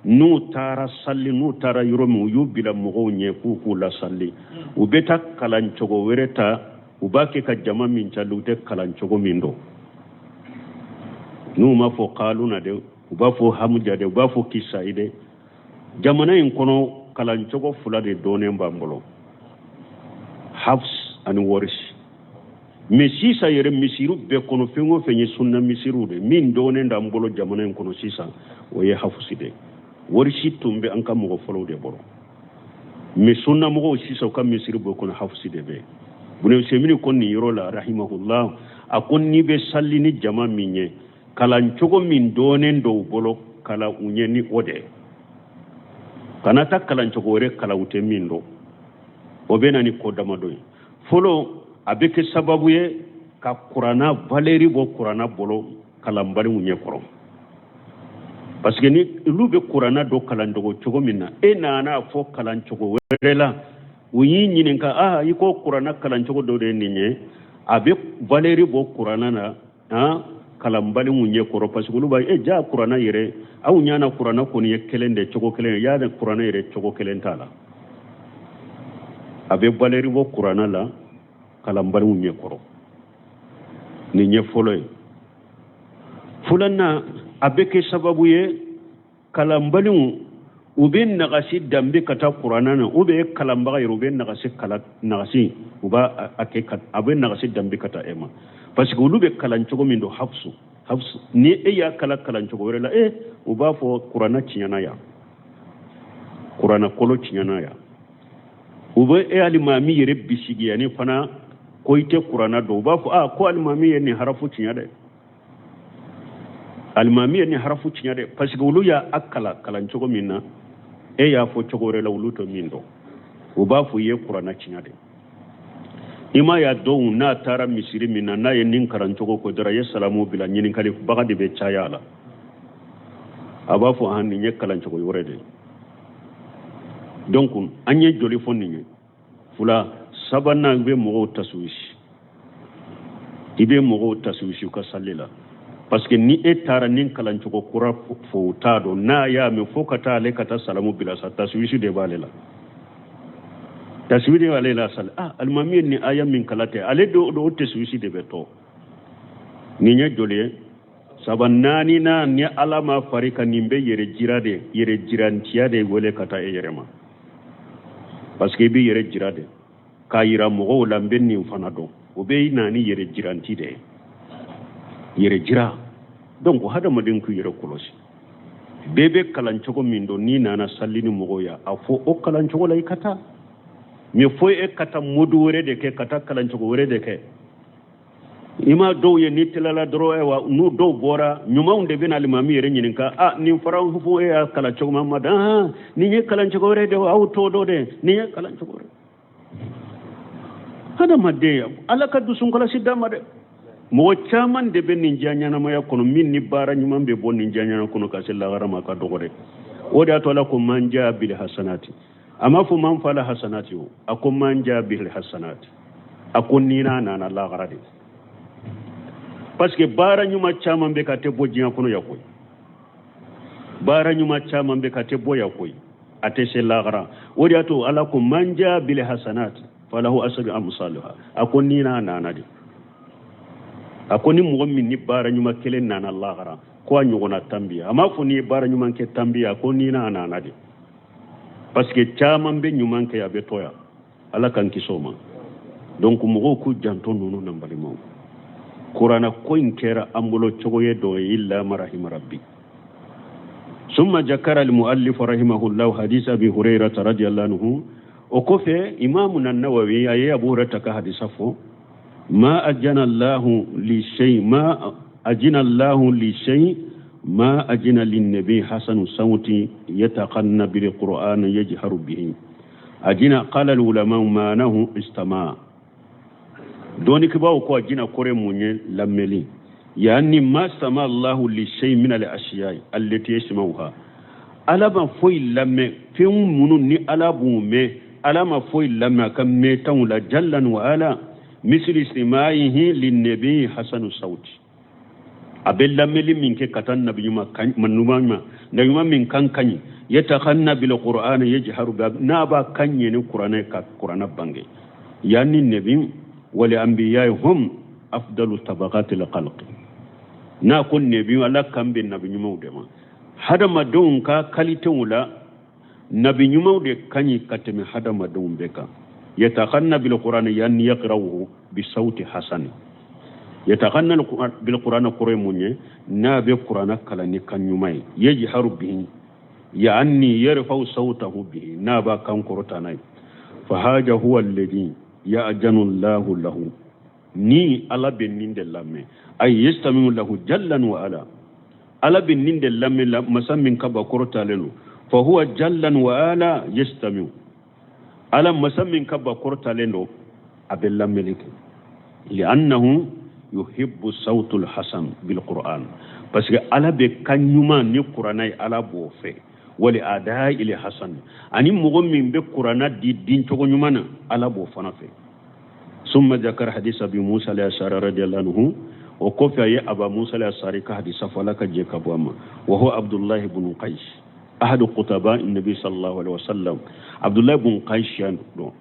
n'u taara sali, n'u taara yɔrɔ min, u y'u bila mɔgɔw ɲɛ k'u k'u lasali, u bɛ taa kalan cogo wɛrɛ ta, u b'a kɛ ka jama min cali, u tɛ kalan cogo min dɔn. N'u m'a fɔ kaluna dɛ, u b'a fɔ hamuja dɛ, u b'a fɔ kisayi dɛ. Jamana in kɔnɔ, kalan cogo fila de dɔnnen b'an bolo, hafs ani warisi. Mais sisan yɛrɛ, misiriw bɛɛ kɔnɔ, fɛn o fɛn ye sunna misiriw de min dɔnnen d'an bolo jamana in kɔnɔ sisan, o ye hafusi de. Warisi tun bɛ an ka mɔgɔ fɔlɔw de bolo, mais sunna mɔgɔw sisan, u ka misiri bɛɛ kɔnɔ, hafusi de bɛ yen. Bun Usemini ko nin yɔrɔ la, rahimahullah, a ko n'i bɛ sali ni jama min ye, kalan cogo min dɔnnen dɔw bolo, kalan u ɲɛ ni o de ye, kana taa kalan cogo wɛrɛ kalan u tɛ min dɔn. O bɛ na ni ko damadɔ ye. Fɔlɔ, a bɛ kɛ sababu ye ka kuranna valeur bɔ kuranna bolo kalanbaliw ɲɛ kɔrɔ, parce que ni olu bɛ kuranna dɔ kalan cogo cogo min na, e nana fɔ kalan cogo wɛrɛ la, u y'i ɲininka, ah, i ko kuranna kalan cogo dɔ de ye nin ye, a bɛ valeur bɔ kuranna na kalanbaliw ɲɛ kɔrɔ, parce que olu b'a e ja kuranna yɛrɛ, aw ɲana kuranna kɔni ye kelen de, cogo kelen ye, y'a kuranna yɛrɛ cogo kelen t'a la. A bɛ valeur bɔ kuranna la kalanbaliw ɲɛ kɔrɔ. Nin ye fɔlɔ ye. Filanan, a bɛ kɛ sababu ye kalanbaliw u bɛ nagasi danbe ka taa kuranna na, u bɛ kalanbaga yɛrɛ, u bɛ nagasi kala nagasi, u b'a a kɛ ka a bɛ nagasi danbe ka taa e ma, parce que olu bɛ kalan cogo min don, hafsu hafsu, ni e y'a kalan kalan cogo wɛrɛ la, e u b'a fɔ kuranna tiɲɛna yan, kuranna kolo tiɲɛna yan. U bɛ e alimami yɛrɛ bisigiya ni fana ko i tɛ kuranna dɔn. U b'a fɔ ah, ko alimami ye nin harafu tiɲɛ dɛ, alimami ye nin harafu tiɲɛ dɛ, parce que olu y'a kalan kalan cogo min na, e y'a fɔ cogo wɛrɛ la, olu tɛ min dɔn, u b'a fɔ i ye kuranna tiɲɛ dɛ. I m'a y'a dɔw n'a taara misiri min na, n'a ye nin kalan cogo ko dɔrɔn, a ye salamu bila, ɲininkali baga de bɛ caya a la. A b'a fɔ han, nin ye kalan cogo wɛrɛ de ye. Donc an ye joli fɔ nin ye? Fila. Sabanan, i bɛ mɔgɔw tasuwisi, i bɛ mɔgɔw tasuwisi u ka sali la, parce que ni e taara nin kalancogo kura fo, u t'a dɔn, n'a y'a mɛn fo ka taa ale ka taa salamu bila sa, tasuwisi de b'ale la, tasuwisi de b'ale la sali. Ah, alimami ye nin aya min kala tɛ ale do, o tasuwisi de bɛ tɔ. Nin ye joli ye? Saba naaninan, ni Ala ma fari ka nin bɛ yɛrɛ jira de, yɛrɛ jirantiya de wele ka taa e yɛrɛ ma, parce que i b'i yɛrɛ jira de k'a yira mɔgɔw la n bɛ nin fana dɔn. O bɛ na ni yɛrɛ jiranti de ye, yɛrɛ jira. Donc hadamaden k'u yɛrɛ kɔlɔsi. Bɛɛ bɛ kalan cogo min dɔn, n'i nana sali ni mɔgɔw ye, a fɔ o kalan cogo la i ka taa. Mais fo e ka taa mode wɛrɛ de kɛ, ka taa kalan cogo wɛrɛ de kɛ. I ma dɔw ye ni tilala dɔrɔn, ayiwa, n'u dɔw bɔra ɲumanw de bɛna alimami yɛrɛ ɲininka: a nin fara fo e y'a kalan cogo min ma dan, nin ye kalan cogo wɛrɛ de, aw t'o dɔn dɛ, nin ye kalan cogo wɛrɛ. Hadamaden, Ala ka dusunkɔlɔsi d'a ma dɛ. Mɔgɔ caman de bɛ nin diɲɛ ɲɛnamaya kɔnɔ, min ni baara ɲuman bɛ bɔ nin diɲɛ ɲɛnamaya kɔnɔ ka se lahara ma, ka dɔgɔ dɛ. O de y'a to Ala ko man jaa bil hasanati. A m'a fɔ man fala hasanati o, a ko man jaa bil hasanati. A ko ni n'a nana lahara de, parce que baara ɲuman caman bɛ ka tɛ bɔ diɲɛ kɔnɔ yan koyi. Baara ɲuman caman bɛ ka tɛ bɔ yan koyi, a tɛ se lahara. O de y'a to Ala ko man jaa bil hasanati falahu asru amsaluha. A ko ni n'a nana de, a ko ni mɔgɔ min ni baara ɲuman kelen nana lahara, ko a ɲɔgɔnna tan bi. A m'a fɔ n'i ye baara ɲuman kɛ tan bi, a ko ni n'a nana de, parce que caman bɛ ɲuman kɛ, a bɛ to yan. Ala k'an kisi o ma. Donc mɔgɔw k'u janto ninnu na. Balimaw, kuranna ko in kɛra an bolo cogo ye dɔ ye, illa ma rahima rabbi. Summa jakara almuallif rahimahullahu hadis Abi Hurairata radiyallahu anhu. O kɔfɛ, Imamu na Nawawi a ye Abu Hurairata ka hadisa fɔ: ma ajana Allahu li shay, ma ajina Allahu li shay, ma ajina linnabi hasanu sauti yataqanna bil Qur'an yajharu bihi ajina. Qala al ulama ma'anahu istama. Dɔnnikɛbaaw ko ajina kɔrɔ mun ye? Lamɛnni. Yani ma sama Allahu li shay min al ashiya allati yasma'uha. Ala ma foyi lamɛn fɛn minnu ni Ala b'u mɛn, Ala ma foyi lamɛn a ka mɛntanw la, jallan wa ala misli istimaihi linnabi hasanu sauti. A bɛ lamɛnli min kɛ ka taa nabi ɲuman kan, ɲuman ma, nabi ɲuman min kan ka ɲi, yatakhanna bil Qur'an yajharu, n'a b'a kan ɲɛ ni kuranɛ, ka kuranɛ bange. Yani nabi wal anbiya hum afdalu tabaqati al khalq. N'a ko nabi, Ala kan bɛ nabi ɲumanw de ma. Hadamadenw ka kalitew la, nabi ɲumanw de ka ɲi ka tɛmɛ hadamadenw bɛɛ kan. Yatakhanna bil Qur'an yani yaqra'uhu bi sawti hasani. Yatakhanna bil Qur'an kɔrɔ ye mun ye? N'a bɛ kuranɛ kalan ni kan ɲuman ye. Yajharu bihi yani yarfa'u sawtahu bihi, n'a b'a kan kɔrɔta n'a ye. Fa haja huwa alladhi ya'janu Allahu lahu, ni Ala bɛ nin de lamɛn, ay yastami'u lahu jallan wa ala. Ala bɛ nin de lamɛn, masa min ka ba kɔrɔtalen don. Fa huwa jallan wa ala yastami'u. Ala masa min ka ba kɔrɔtalen don, a bɛ lamɛnni kɛ. Li'annahu yuhibbu sawtul hasan bil Qur'an, parce que Ala bɛ kan ɲuman ni kuranɛ ye, Ala b'o fɛ. Wali adai hasan, ani mɔgɔ min bɛ kuranɛ di din cogo ɲuman na, Ala b'o fana fɛ. Summa jakar hadis Abi Musa al-Ashari radiyallahu anhu. O kɔfɛ, a ye Aba Musa al-Ashari ka hadisa fɔ, Ala ka jɛ ka bɔ a ma. Wa huwa Abdullahi ibn Qais, ahadu qutaba nabi sallallahu alaihi wasallam. Abdullahi ibn Qais yan don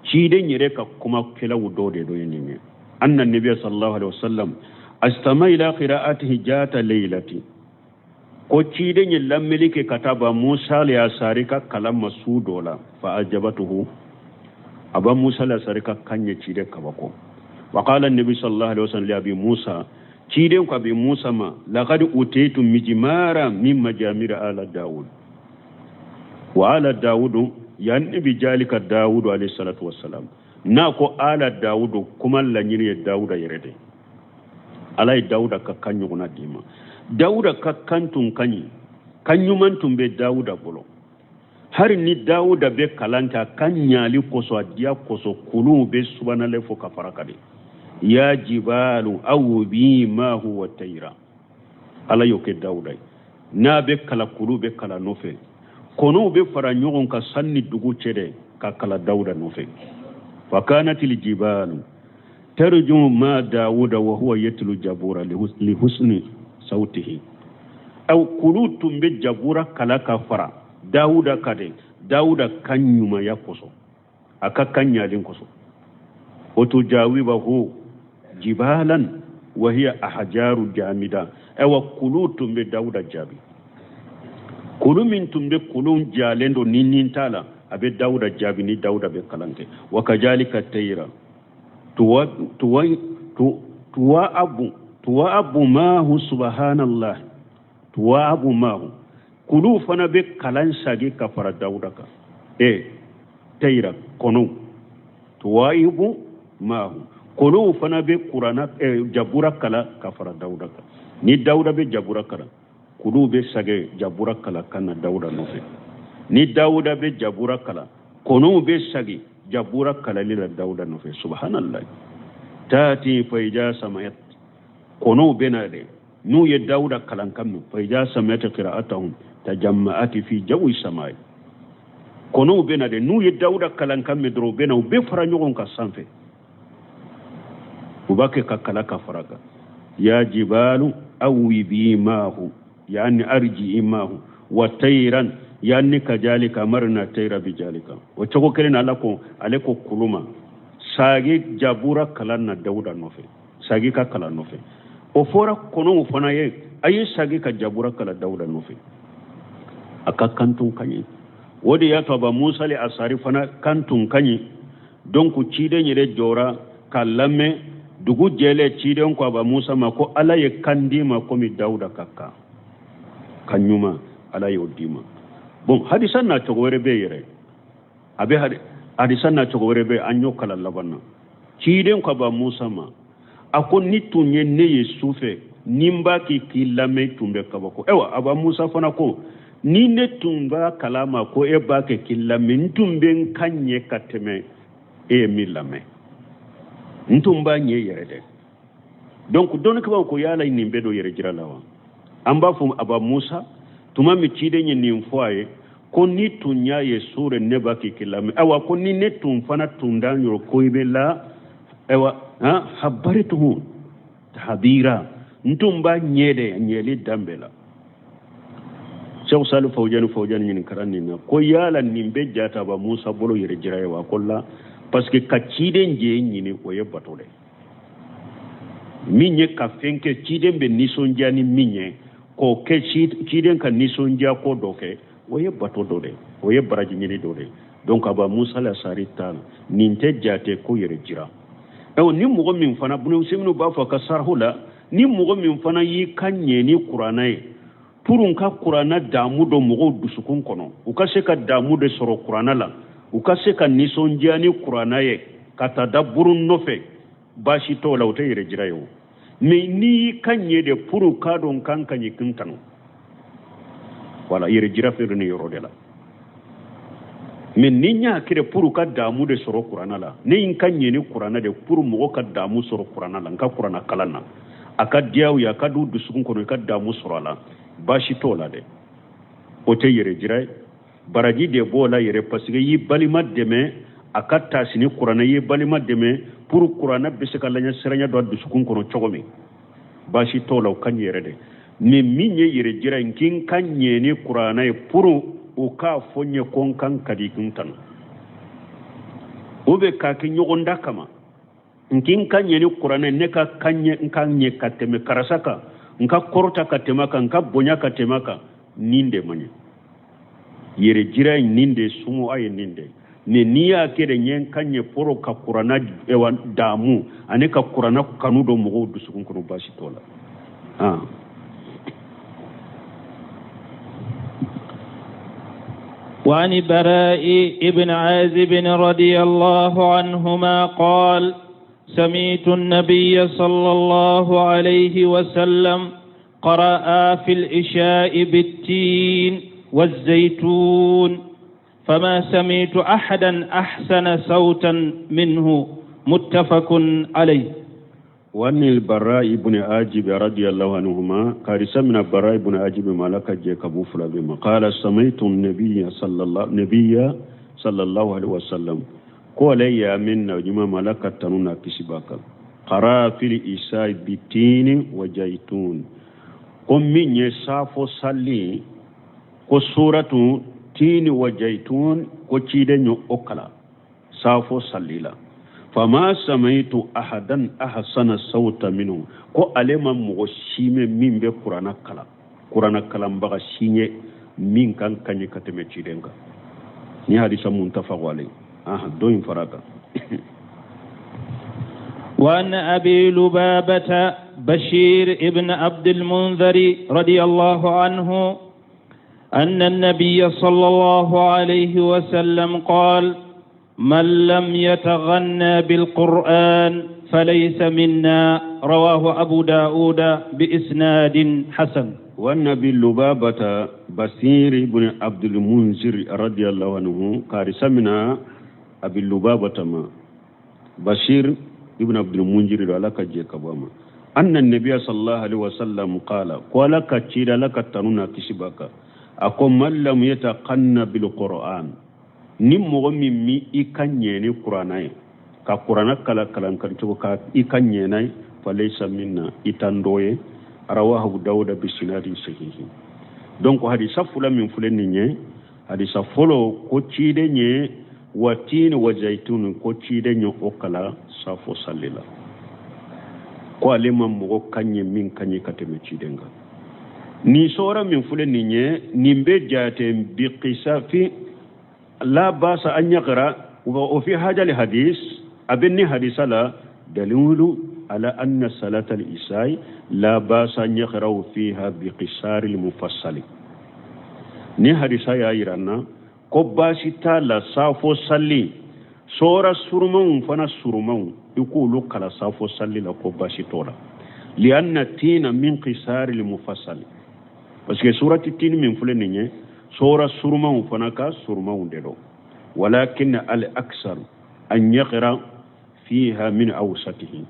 ciden yɛrɛ ka kumakɛlaw dɔ de dɔ ye nin ye. Anna nabiya sallallahu alaihi wasallam astama ila qira'atihi jata laylati. Ko ciden ye lamɛnni kɛ ka taa ba Musa al-Ashari ka kalan ma su dɔ la. Fa ajabatuhu, Aba Musa al-Ashari ka kan ye ciden kabako. Wa qala an-nabi sallallahu alaihi wasallam li Abi Musa, ciden ko Abi Musa ma: laqad utitu mijmara min majamir ala Daud wa ala Daud, yani bi jalika Daud alayhi salatu wassalam. N'a ko ala Daud, kuma laɲini ye Dawuda yɛrɛ de. Ala ye Dawuda ka kan ɲɔgɔnna d'i ma. Dawuda ka kan tun ka ɲi, kan ɲuman tun bɛ Dawuda bolo. Hari ni Dawuda bɛ kalan kɛ, a kan ɲali kosɔn, a diya kosɔn, kuluw bɛ subanalɛ fɔ ka fara ka de: ya jibalu awbi ma huwa tayra. Ala y'o kɛ Dawuda ye. N'a bɛ kala, kulu bɛ kala nɔfɛ, kɔnɔw bɛ fara ɲɔgɔn kan san ni dugu cɛ dɛ, ka kala Dawuda nɔfɛ. Fa kanatil jibalu tarju ma Dawuda wa huwa yatlu jabura li husni sautihi. Aw kulu tun bɛ jabura kala ka fara Dawuda ka de, Dawuda kan ɲumanya kosɔn, a ka kan ɲalen kosɔn. O tujawibahu jibalan wa hiya ahjaru jamida. Ayiwa, kulu tun bɛ Dawuda jaabi. Kulu min tun bɛ kulu jalen don ni nin t'a la, a bɛ Dawuda jaabi ni Dawuda bɛ kalan kɛ. Wa kajalika tayira tuwa tuwa tuwa abu tuwa abu maahu, subhanallah, tuwa abu maahu. Kulu fana bɛ kalan sagi ka fara Dawuda kan. E tayira, kɔnɔw, tuwaibu maahu, kolow fana bɛ kurana jabura kala ka fara Dawuda kan. Ni Dawuda bɛ jabura kalan, kuluw bɛ sage jabura kala ka na Dawuda nɔfɛ. Ni Dawuda bɛ jabura kalan, kɔnɔw bɛ sagi jabura kalali la Dawuda nɔfɛ. Subhanallah. Taati fayija samayat, kɔnɔw bɛ na dɛ, n'u ye Dawuda kalan kan mɛn, fayija samayat qira'atahum tajamma'ati fi jawi samai. Kɔnɔw bɛ na dɛ, n'u ye Dawuda kalan kan mɛn dɔrɔn, u bɛ na, u bɛ fara ɲɔgɔn kan sanfɛ, u b'a kɛ ka kala ka fara kan. Ya jibalu awibi maahu, yani arji'i maahu wa tayran, yani kajalika amarna tayra bijalika. O cogo kelen na, Ala ko, ale ko kulu ma, sagi jabura kalan na Dawuda nɔfɛ, sagi ka kalan nɔfɛ. O fɔra kɔnɔw fana ye, a ye sagi ka jabura kalan Dawuda nɔfɛ, a ka kan tun ka ɲi. O de y'a to Aba Musa le Asari fana kan tun ka ɲi. Donc ciden yɛrɛ jɔra k'a lamɛn. Dugu jɛlen, ciden ko Aba Musa ma ko Ala ye kan d'i ma komi Dawuda ka kan ka ɲuman, Ala y'o d'i ma. Bon, hadisa na cogo wɛrɛ bɛ yɛrɛ, a bɛ hadisa na cogo wɛrɛ bɛ, an y'o kalan laban na. Ciden ko Aba Musa ma, a ko ni tun ye ne ye su fɛ, ni n b'a k'i k'i lamɛn, tun bɛ kabako. Ayiwa, Aba Musa fana ko ni ne tun b'a kalama ko e b'a kɛ k'i lamɛn, n tun bɛ n kan ɲɛ ka tɛmɛ e ye min lamɛn, n tun b'a ɲɛ yɛrɛ dɛ. Donc dɔnnikɛbaaw ko yala nin bɛ don yɛrɛ jira la wa? An b'a fɔ Aba Musa, tuma min ciden ye nin fɔ a ye ko ni tun y'a ye su rɛ, ne b'a k'i k'i lamɛn, ayiwa, ko ni ne tun fana tun d'an yɔrɔ ko i bɛ la, ayiwa, han habarituhu habira, n tun b'a ɲɛ dɛ, ɲɛli dan bɛɛ la. Sɛku Sali Fawujani ɲininkara nin na ko yala nin bɛ jate Aba Musa bolo yɛrɛ jira ye wa? Ko la, parce que ka ciden jɛ ɲini, o ye bato dɛ. Min ye ka fɛn kɛ ciden bɛ nisɔndiya ni min ye, k'o kɛ ciden ka nisɔndiya ko dɔ kɛ, o ye bato dɔ de, o ye baraji ɲini dɔ de. Donc Aba Musa lasari ta nin tɛ jate ko yɛrɛ jira. Ayiwa, ni mɔgɔ min fana, Bunu Useyiminu b'a fɔ a ka sarahu la, ni mɔgɔ min fana y'i ka ɲɛ ni kuranna ye pour n ka kuranna damu dɔ mɔgɔw dusukun kɔnɔ, u ka se ka damu de sɔrɔ kuranna la, u ka se ka nisɔndiya ni kuranna ye ka taa da buru nɔfɛ, baasi t'o la, o tɛ yɛrɛ jira ye o. Mais n'i y'i ka ɲɛ de pour k'a dɔn kan ka ɲɛ kin kanu, wala yɛrɛ jira fɛn nin yɔrɔ de la. Mais ni n y'a kɛ pour ka damu de sɔrɔ kuranna la, ne n ka ɲɛ ni kuranna de pour mɔgɔ ka damu sɔrɔ kuranna la, n ka kuranna kalan na, a ka diya u ye, a ka d'u dusukun kɔnɔ, i ka damu sɔrɔ a la, baasi t'o la dɛ, o tɛ yɛrɛ jira ye. Baraji de b'o la yɛrɛ, parce que y'i balima dɛmɛ a ka taasi ni kuranna, y'i balima dɛmɛ pour kuranna bɛ se ka laɲɛ siranya don a dusukun kɔnɔ cogo min, baasi t'o la, o ka ɲi yɛrɛ de. Mais min ye yɛrɛ jira ye, k'i ka ɲɛ ni kuranna ye pour u k'a fɔ n ye ko n kan ka di kun tanu, o bɛ k'a kɛ ɲɔgɔn da kama, n k'i ka ɲɛ ni kuranɛ, ne ka kan ɲɛ, n ka ɲɛ ka tɛmɛ karisa kan, n ka kɔrɔta ka tɛmɛ kan, n ka bonya ka tɛmɛ kan, nin de man ɲi. Yɛrɛ jira ye nin de sumu a ye nin de. Mais n'i y'a kɛ de ɲɛ ka ɲɛ pour ka kuranna damu ani ka kuranna kanu don mɔgɔw dusukun kɔnɔ, baasi t'o la. وعن براء ابن عازب رضي الله عنهما قال: سمعت النبي صلى الله عليه وسلم قرأ في العشاء بالتين والزيتون، فما سمعت أحدا أحسن صوتا منه. متفق عليه. وعن البراء بن عازب رضي الله عنهما قال، سمنا براء بن عازب مالك جيكابو فلابما قال: سمعت النبي صلى الله نبي صلى الله عليه وسلم قال يا من نجم ملك تنونا كسباك قرأ في العشاء بالتين وزيتون، قم من يسافو صلي ko suratu tini wa jaitun, ko ciden yo o kala safo salli la. Fama samaitu ahadan ahsana sawta minhu, ko ale ma mɔgɔ si mɛn min bɛ kurana kalan, kurana kalanbaga si ye min kan ka ɲi ka tɛmɛ ciden kan. Ni hadisa muntafaqu alayhi. Aha, dɔ in fara kan. وعن أبي لبابة بشير ابن عبد المنذر رضي الله عنه أن النبي صلى الله عليه وسلم قال: من لم يتغنى بالقرآن فليس منا. رواه أبو داود بإسناد حسن. وعن أبي لبابة بشير بن عبد المنذر رضي الله عنه، كارثة من أبي لبابة ما بشير ابن عبد المنذر على كجيك بما أن النبي صلى الله عليه وسلم قال قال كتير لك تنونا كسبك أقوم من لم يتقن بالقرآن ni mɔgɔ min mi i ka ɲɛ ni kuranna ye, ka kuranna kala kalan kan cogo ka i ka ɲɛ n'a ye, falaysa minna, i t'an dɔ ye. Rawahu Abu Dawuda bi sinadin sahihi. Donc hadisa fula min filɛ nin ye, hadisa fɔlɔ ko ciden ye wa tini wa zaituni, ko ciden ye o kala safo salli la, ko ale ma mɔgɔ ka ɲɛ min ka ɲɛ ka tɛmɛ ciden kan. Nin sɔra min filɛ nin ye, nin bɛ jate bi qisafi la basa an yaqra wa fi hada al hadis abinni hadisa la dalilu ala anna salata al isai la basa an yaqra fiha bi qisar al mufassal. Ni hadisa ya yira na ko baasi t'a la safo salli sɔra surumanw fana surumanw i k'olu kala safo salli la, ko baasi t'o la. Lianna tina min qisar al mufassal, parce que surati tini min filɛ nin ye, sɔra surumanw fana ka surumanw de don. Walakin al aksar an yaqra fiha min awsatihi,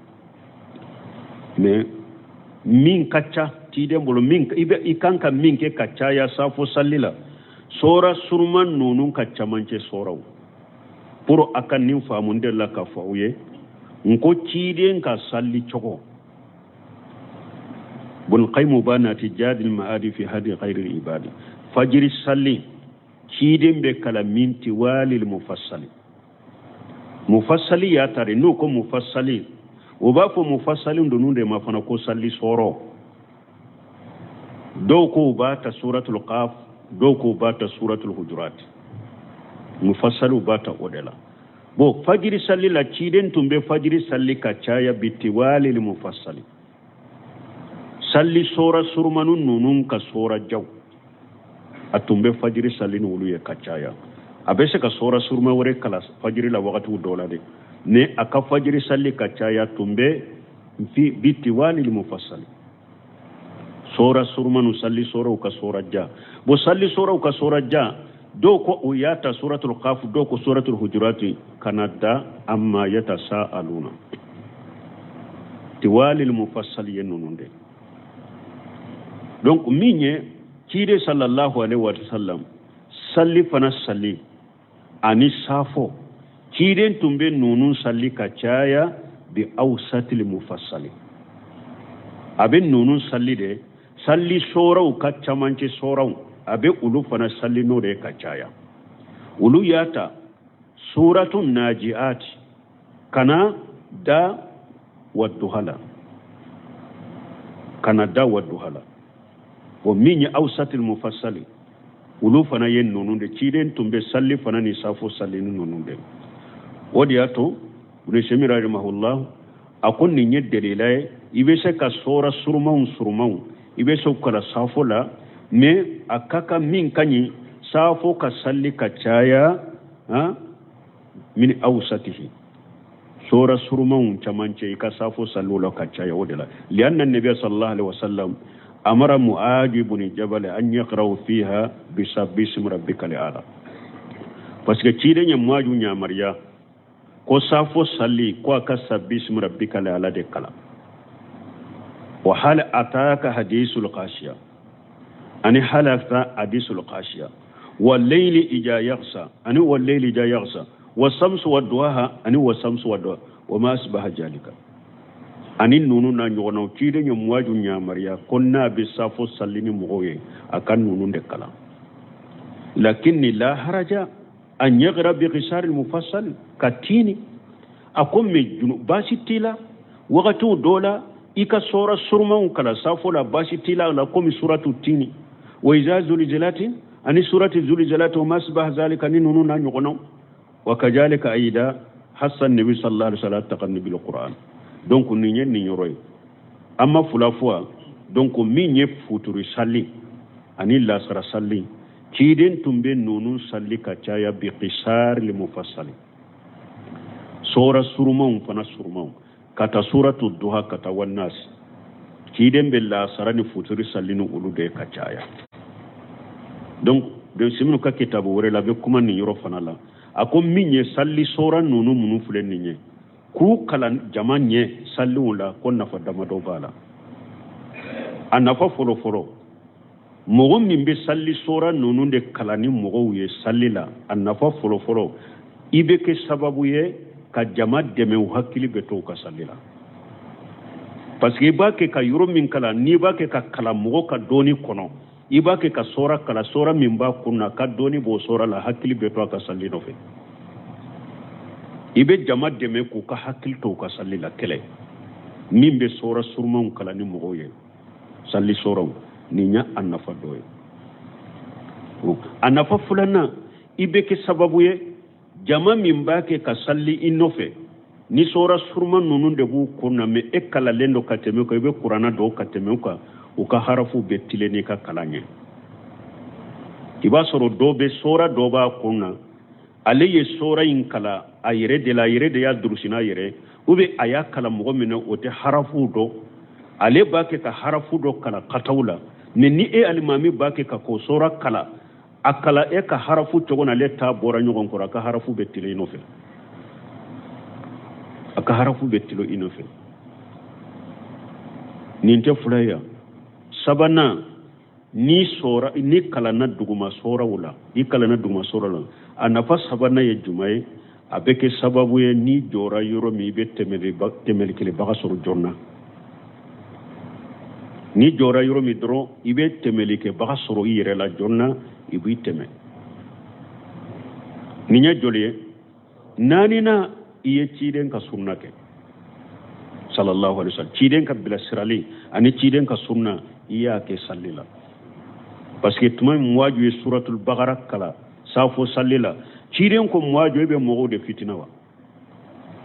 mais min ka ca ciden bolo, min i bɛ i kan ka min kɛ ka caya safo salli la, sɔra suruman ninnu ka camancɛ sɔraw. Pour a ka nin faamu de la k'a fɔ aw ye n ko ciden ka salli cogo, Ibn Qayyim b'a nati Jadil Ma'adi fi hadi ghayril ibadi, fajiri salli ciden bɛ kala min tiwalil mufassali. Mufassali y'a tari, n'o ko mufassali, o b'a fɔ mufassali ninnu de ma fana ko salli sɔrɔ. Dɔw ko u b'a ta suratul Qaf, dɔw ko u b'a ta suratul Hujurat, mufassaliw b'a ta o de la. Bon, fajiri salli la ciden tun bɛ fajiri salli ka caya bi tiwalil mufassali, salli sɔra surumanu ninnu ka sɔra jaw, a tun bɛ fajiri salli ni olu ye ka caya. A bɛ se ka sɔra suruma wɛrɛ kala fajiri la wagatiw dɔ la dɛ, ni a ka fajiri salli ka caya tun bɛ bi tiwalil mufassali, sɔra surumanu salli sɔraw ka sɔra ja. Bon, salli sɔraw ka sɔra ja, dɔw ko u y'a ta suratul Qaf, dɔw ko suratul Hujurat, kana da amma yatasaaluna. Tiwalil mufassali ye ninnu de. Donc min ye ciden sallallahu alaihi wa sallam salli fana salli ani safo, ciden tun bɛ ninnu salli ka caya bi awsatil mufassali. A bɛ ninnu salli de, salli sɔraw ka camancɛ sɔraw, a bɛ olu fana salli n'o de ye ka caya. Olu y'a ta suratu najiat kana da wadduhala, kana da wadduhala. O min ye awsatil mufassali, olu fana ye ninnu de. Ciden tun bɛ salli fana ni safo salli ni ninnu de. O de y'a to Ibn Taymiyyah rahimahullah a ko nin ye delila ye, i bɛ se ka sɔra surumanw surumanw i bɛ se k'o kala safo la, mais a ka kan min ka ɲi safo ka salli ka caya min awsatihi, sɔra surumanw camancɛ i ka safo salli o la ka caya o de la. Lianna nabiya sallallahu alaihi wasallam amara Mu'adh ibn Jabal an yaqra'u fiha bi sabbismi rabbika al-a'la, parce que ciden ye Mu'adh yamaruya ko safo salli ko a ka sabbismi rabbika al-a'la de kala. Wa hal ataka hadisul khashiya, ani hal ata hadisul khashiya, wal layli ija yaghsa, ani wal layli ija yaghsa, wa samsu wa duha, ani wa samsu wa duha, wa ma asbaha jalika. Ani ninnu n'a ɲɔgɔnnaw ciden ye Mu'adh yamaruya ko n'a bɛ safo salli ni mɔgɔw ye a ka ninnu de kalan. Lakinni la haraja an yaqra bi qisar al mufassal ka tini, A ko mais junu baasi t'i la wagatiw dɔ la i ka sɔra surumanw kalan safo la, baasi t'i la la, komi suratu tini wa iza zulzilati ani surati zulzilati wa masbah zalika ni ninnu n'a ɲɔgɔnnaw. Wa kazalika ayida hasa nabi sallallahu alaihi wasallam taqanni bil qur'an. Donc nin ye nin yɔrɔ ye, an ma fula fɔ wa. Donc min ye futuri sali ani lasara sali, ciden tun bɛ ninnu sali ka caya bi qisar li mufassali, sɔra surumanw fana surumanw, ka taa suratu duha ka taa wannas. Ciden bɛ lasara ni futuri sali ni olu de ye ka caya. Donc Siminu ka kitabu wɛrɛ la a bɛ kuma nin yɔrɔ fana la. A ko min ye sali sɔra ninnu minnu filɛ nin ye k'u kalan jama ɲɛ saliw la, ko nafa damadɔ b'a la. A nafa fɔlɔ fɔlɔ, mɔgɔ min bɛ sali sɔra ninnu de kalan ni mɔgɔw ye sali la, a nafa fɔlɔ fɔlɔ, i bɛ kɛ sababu ye ka jama dɛmɛ u hakili bɛ to u ka sali la. Parce que i b'a kɛ ka yɔrɔ min kalan, n'i b'a kɛ ka kalan mɔgɔ ka dɔɔni kɔnɔ, i b'a kɛ ka sɔra kalan, sɔra min b'a kun na, ka dɔɔni b'o sɔra la, hakili bɛ to a ka sali nɔfɛ. I bɛ jama dɛmɛ k'u ka hakili to u ka sali la. Kɛlɛ min bɛ sɔra surumanw kalan ni mɔgɔw ye sali sɔraw, nin y'a a nafa dɔ ye. A nafa filanan, i bɛ kɛ sababu ye jama min b'a kɛ ka sali i nɔfɛ, ni sɔra suruman ninnu de b'u kun na, mais e kalalen don ka tɛmɛ u kan, i bɛ kuranna dɔn ka tɛmɛ u kan, u ka harafu bɛ tilen n'i ka kalan ye. I b'a sɔrɔ dɔ bɛ sɔra dɔ b'a kun na, ale ye sɔra in kalan a yɛrɛ de la, a yɛrɛ de y'a durusi n'a yɛrɛ, ou bien a y'a kalan mɔgɔ min na, o tɛ harafu dɔn, ale b'a kɛ ka harafu dɔ kalan kataw la. Mais ni e alimami b'a kɛ ka k'o sɔra kalan, a kalan e ka harafu cogo na, ale ta bɔra ɲɔgɔn kɔrɔ, a ka harafu bɛ tilen i nɔfɛ, a ka harafu bɛ tilen i nɔfɛ. Nin tɛ fila ye. Sabanan, ni sɔra, ni kalanna duguma sɔraw la, i kalanna duguma sɔra la, a nafa sabanan ye jumɛn ye? A bɛ kɛ sababu ye n'i jɔra yɔrɔ min, i bɛ tɛmɛlikɛbaga sɔrɔ joona. N'i jɔra yɔrɔ min dɔrɔn, i bɛ tɛmɛlikɛbaga sɔrɔ i yɛrɛ la joona, i b'i tɛmɛ. Nin ye joli ye? Naaninan, i ye ciden ka sunna kɛ sallallahu alaihi wasallam, ciden ka bilasirali ani ciden ka sunna, i y'a kɛ sali la. Parce que tuma min Muwaju ye suratul bakara kalan safo sali la, ciden ko Muwaju, e bɛ mɔgɔw de fitina wa?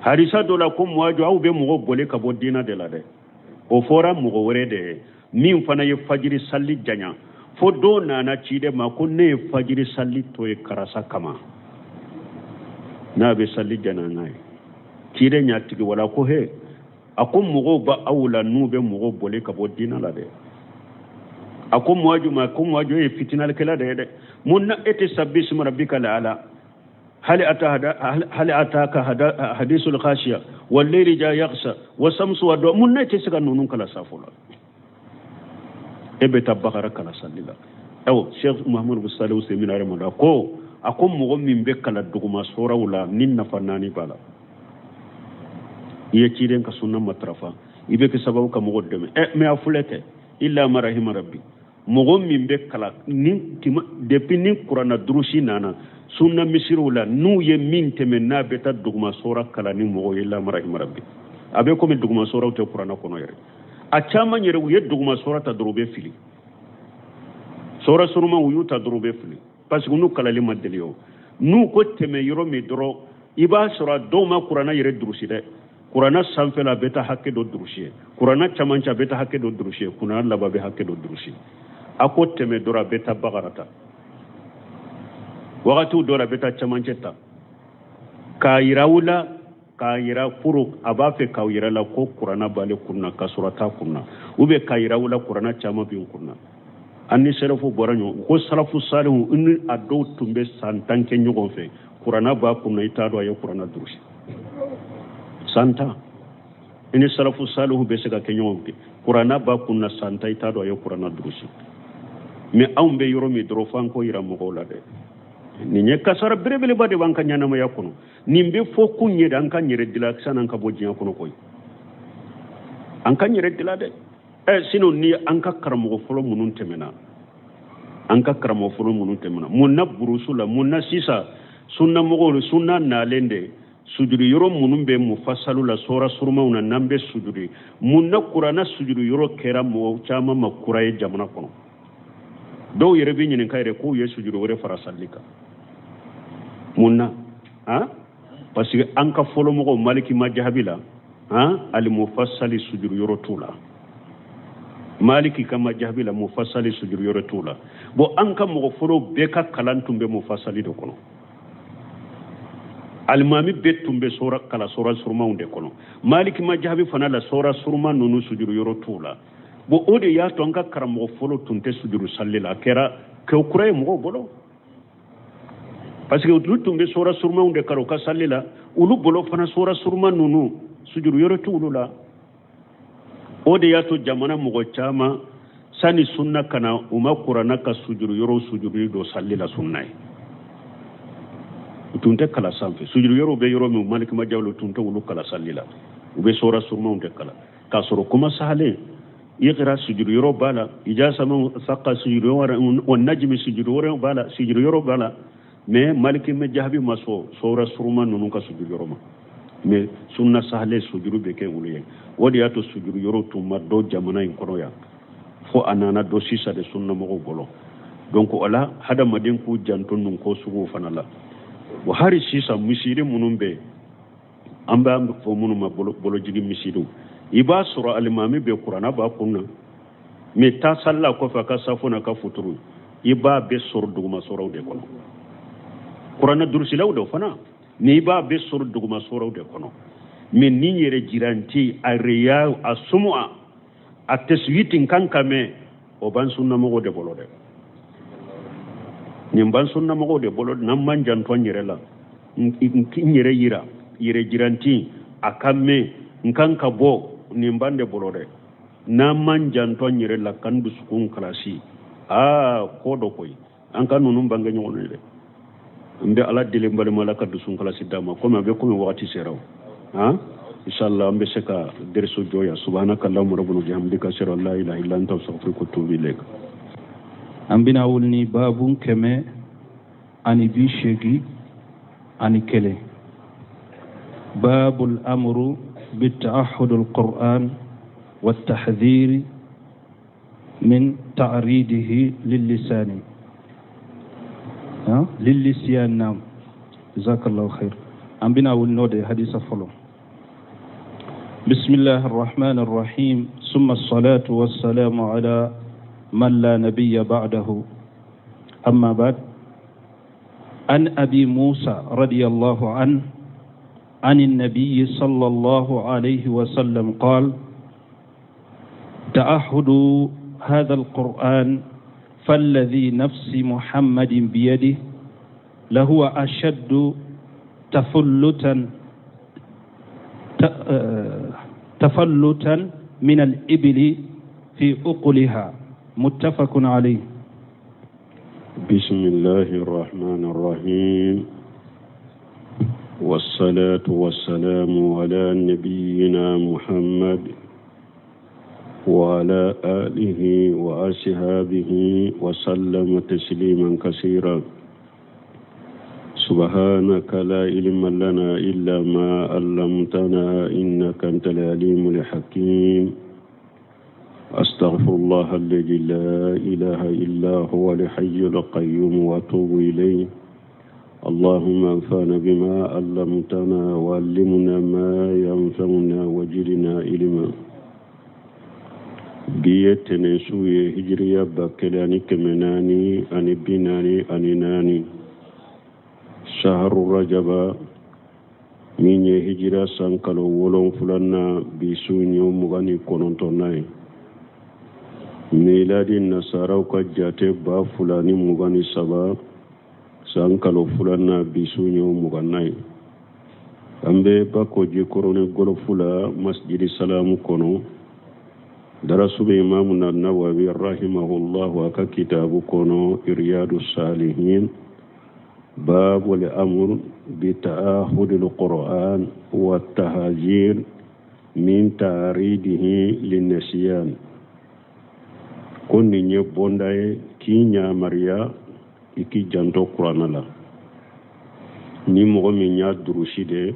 Hadisa dɔ la ko Muwaju, aw bɛ mɔgɔw boli ka bɔ diina de la dɛ. O fɔra mɔgɔ wɛrɛ de ye min fana ye fajiri sali janya, fo dɔ nana ciden ma ko ne ye fajiri sali to ye karisa kama, n'a bɛ sali janya n'a ye. Ciden y'a tigi wala ko he, a ko mɔgɔw bɛ aw la n'u bɛ mɔgɔw boli ka bɔ diina la dɛ. A ko Muwaju ma ko Muwaju, e ye fitinalikɛla de ye dɛ, mun na e tɛ sabbi isma rabbika la'ala, hali ataka hadisul khashiya wal layli ja yaghsha wa samsu wa duha, mun na e tɛ se ka ninnu kalan safo la, e bɛ taa bakara kalan sali la? Ayiwa, Cheikh Muhammadu bin Salih Usaimin rahimahullah ko a ko mɔgɔ min bɛ kalan duguma sɔraw la, ni nafa naani b'a la. I ye ciden ka sunna matarafa, i bɛ kɛ sababu ka mɔgɔ dɛmɛ. Mais a filɛ kɛ illa ma rahima rabbi, mɔgɔ min bɛ kalan ni depuis ni kuranna durusi nana sunna misiriw la, n'u ye min tɛmɛ n'a bɛ taa duguma sɔra kalan ni mɔgɔw ye, illa ma rahima rabbi, a bɛ komi duguma sɔraw tɛ kuranna kɔnɔ yɛrɛ. A caman yɛrɛ u ye duguma sɔra ta dɔrɔn u bɛ fili, sɔra suruman u y'u ta dɔrɔn u bɛ fili, parce que n'u kalali ma deli o. N'u ko tɛmɛ yɔrɔ min dɔrɔn, i b'a sɔrɔ a dɔw ma kuranna yɛrɛ durusi dɛ. Kuranna sanfɛla a bɛ taa hakɛ dɔ durusi ye, kuranna camancɛ a bɛ taa hakɛ dɔ durusi ye, kuranna laban bɛ hakɛ dɔ durusi. A ko tɛmɛ dɔrɔn a bɛ taa bakara ta, wagatiw dɔ la a bɛ taa camancɛ ta, k'a yira u la, k'a yira pour a b'a fɛ k'aw yira la ko kuranna b'ale kun na k'a sɔrɔ a t'a kun na, ou bien k'a yira u la kuranna caman bɛ n kun na. An ni sɛrɛfu bɔra ɲɔgɔn ko salafu salihu ni a dɔw tun bɛ san 10 kɛ ɲɔgɔn fɛ, kuranna b'a kun na, i t'a dɔn a ye kuranna durusi san 10. I ni salafu salihu bɛ se ka kɛ ɲɔgɔn fɛ, kuranna b'a kun na san 10, i t'a dɔn a ye kuranna durusi. Mais anw bɛ yɔrɔ min dɔrɔn f'an k'o yira mɔgɔw la dɛ. Nin ye kasara belebeleba de b'an ka ɲɛnamaya kɔnɔ. Nin bɛ fɔ kun ye de, an ka yɛrɛ dila san'an ka bɔ diɲɛ kɔnɔ koyi, an ka yɛrɛ dila dɛ. Sinon ni an ka karamɔgɔ fɔlɔ minnu tɛmɛna, an ka karamɔgɔ fɔlɔ minnu tɛmɛna, mun na burusu la, mun na sisan sunnamɔgɔw, sunna nalen de, Sujuru yɔrɔ minnu bɛ mufasalu la, sɔra surumanw na, n'an bɛ sujuru mun na, kuranna sujuru yɔrɔ kɛra mɔgɔ caman ma kura ye jamana kɔnɔ. Dɔw yɛrɛ bɛ ɲininka yɛrɛ k'u ye sujuru wɛrɛ fara salli kan mun na? Han, parce que an ka fɔlɔmɔgɔw, Maliki majahabi la, han, alimufasali sujuru yɔrɔ t'u la. Maliki ka majahabi la, mufasali sujuru yɔrɔ t'u la. Bon, an ka mɔgɔ fɔlɔw bɛɛ ka kalan tun bɛ mufasali de kɔnɔ. Alimami bɛɛ tun bɛ sora kala sora surumanw de kɔnɔ. Maliki majahabi fana la, sora suruman ninnu sujuru yɔrɔ t'u la. Bon, o de y'a to an ka karamɔgɔ fɔlɔ tun tɛ sujuru salli la. A kɛra kɛ kura ye mɔgɔw bolo, parce que olu tun bɛ sora surumanw de kalan u ka salli la. Olu bolo fana, sora suruman ninnu sujuru yɔrɔ t'olu la. O de y'a to jamana mɔgɔ caman, sani sunna ka na, u ma kuranna ka sujuru yɔrɔ sujuru dɔ salli la sunna ye. U tun tɛ kala sanfɛ sujuru yɔrɔ bɛ yɔrɔ min, Maliki majahabi tun tɛ olu kala salli la. U bɛ sora surumanw de kala, k'a sɔrɔ kuma sahalen iqra sujuru yɔrɔ b'a la, ija sama saqa sujuru yɔrɔ, wa najmi sujuru yɔrɔ b'a la, sujuru yɔrɔ b'a la. Mais Maliki majahabi ma sɔn sora suruman ninnu ka sujuru yɔrɔ ma, mais sunna sahalen sujuru bɛ kɛ olu ye. O de y'a to sujuru yɔrɔ tun ma dɔn jamana in kɔnɔ yan, fo a nana dɔn sisan de sunnamɔgɔw bolo. Donc o la, hadamaden k'u janto ninnu ko suguw fana la. Wa hari sisan, misiri minnu bɛ, an b'a fɔ minnu ma bolojigi misiriw, i b'a sɔrɔ alimami bɛ kuranna b'a kun na, mais taa salila kɔfɛ, a ka safo n'a ka futuru, i b'a bɛɛ sɔrɔ duguma sɔrɔw de kɔnɔ. Kuranna durusilaw de fana, mais i b'a bɛɛ sɔrɔ duguma sɔrɔw de kɔnɔ. Mais ni yɛrɛ jiranti a reya a sumu'a a taswitin kan ka mɛn, o b'an sunnamɔgɔw de bolo dɛ. Nin b'an sunnamɔgɔw de bolo. N'an m'an janto an yɛrɛ la, n yɛrɛ yira yɛrɛ jiranti a ka mɛn, n kan ka bɔ, nin b'an de bolo dɛ. N'an m'an janto an yɛrɛ la, k'an dusukun kalasi, aa, ko dɔ koyi, an ka ninnu bange ɲɔgɔn ye dɛ. N bɛ Ala deli, n balima, Ala ka dusukun kalasi d'a ma. Komi a bɛ komi wagati sera o, han, inshallah an bɛ se ka deriso jɔ yan. Subhanaka allahumma rabbana bihamdika, ashhadu an la ilaha illa anta, astaghfiruka wa atubu ilayk. An bɛna wuli ni babu 181, babul amru بالتعهد القرآن والتحذير من تعريضه للسان للسيان. نعم، جزاك الله خير. an bɛna wuli n'o de hadisa fɔlɔ. بسم الله الرحمن الرحيم، ثم الصلاة والسلام على من لا نبي بعده، أما بعد، عن أبي موسى رضي الله عنه عن النبي صلى الله عليه وسلم قال: تعهدوا هذا القرآن، فالذي نفس محمد بيده لهو أشد تفلتا من الإبل في أقلها. متفق عليه. بسم الله الرحمن الرحيم، والصلاة والسلام على نبينا محمد وعلى آله وأصحابه وسلم تسليما كثيرا. سبحانك لا علم لنا إلا ما علمتنا، إنك أنت العليم الحكيم. أستغفر الله الذي لا إله إلا هو الحي القيوم وأتوب إليه. اللهم انفعنا بما علمتنا وعلمنا ما ينفعنا وزدنا علما. Bi ye tɛnɛnsu ye, hijiriya 1444, saharu rajaba, min ye hijira san kalo wolonfilanan, bi su ye 29nan ye. Miladi nasaraw ka jate, 2023 san kalo filanan, bi su ye 20nan ye. An bɛ Bakɔjikɔrɔni gɔlɔfu la, Masjidi Salamu kɔnɔ. Darasu bɛ Imamu na Nawawi rahimahullahu a ka kitabu kɔnɔ, Iriyadu Salihin, babu al-amr bi ta'ahud al-Qur'an wa tahajir min ta'ridihi linnisiyan. Ko nin ye bonda ye k'i ɲamariya i k'i janto kuranna la. Ni mɔgɔ min y'a durusi de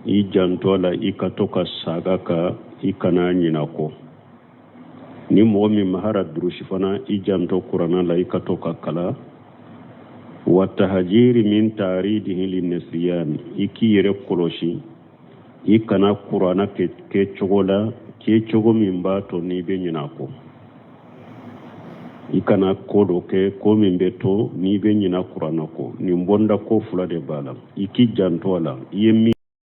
I janto a la, i ka to ka saga kan, i kana ɲina kɔ. Ni mɔgɔ min mahara durusi fana, i janto kurana la, i ka to ka kalan. Wa tahajiri min taaridihi linnisiyan, i k'i yɛrɛ kɔlɔsi, i kana kurana kɛ cogo la, kɛ cogo min b'a to n'i bɛ ɲinɛ a kɔ. I kana ko dɔ kɛ, ko min bɛ to n'i bɛ ɲinɛ kurana kɔ. Nin bɔnda ko fila de b'a la, i k'i janto a la. I ye min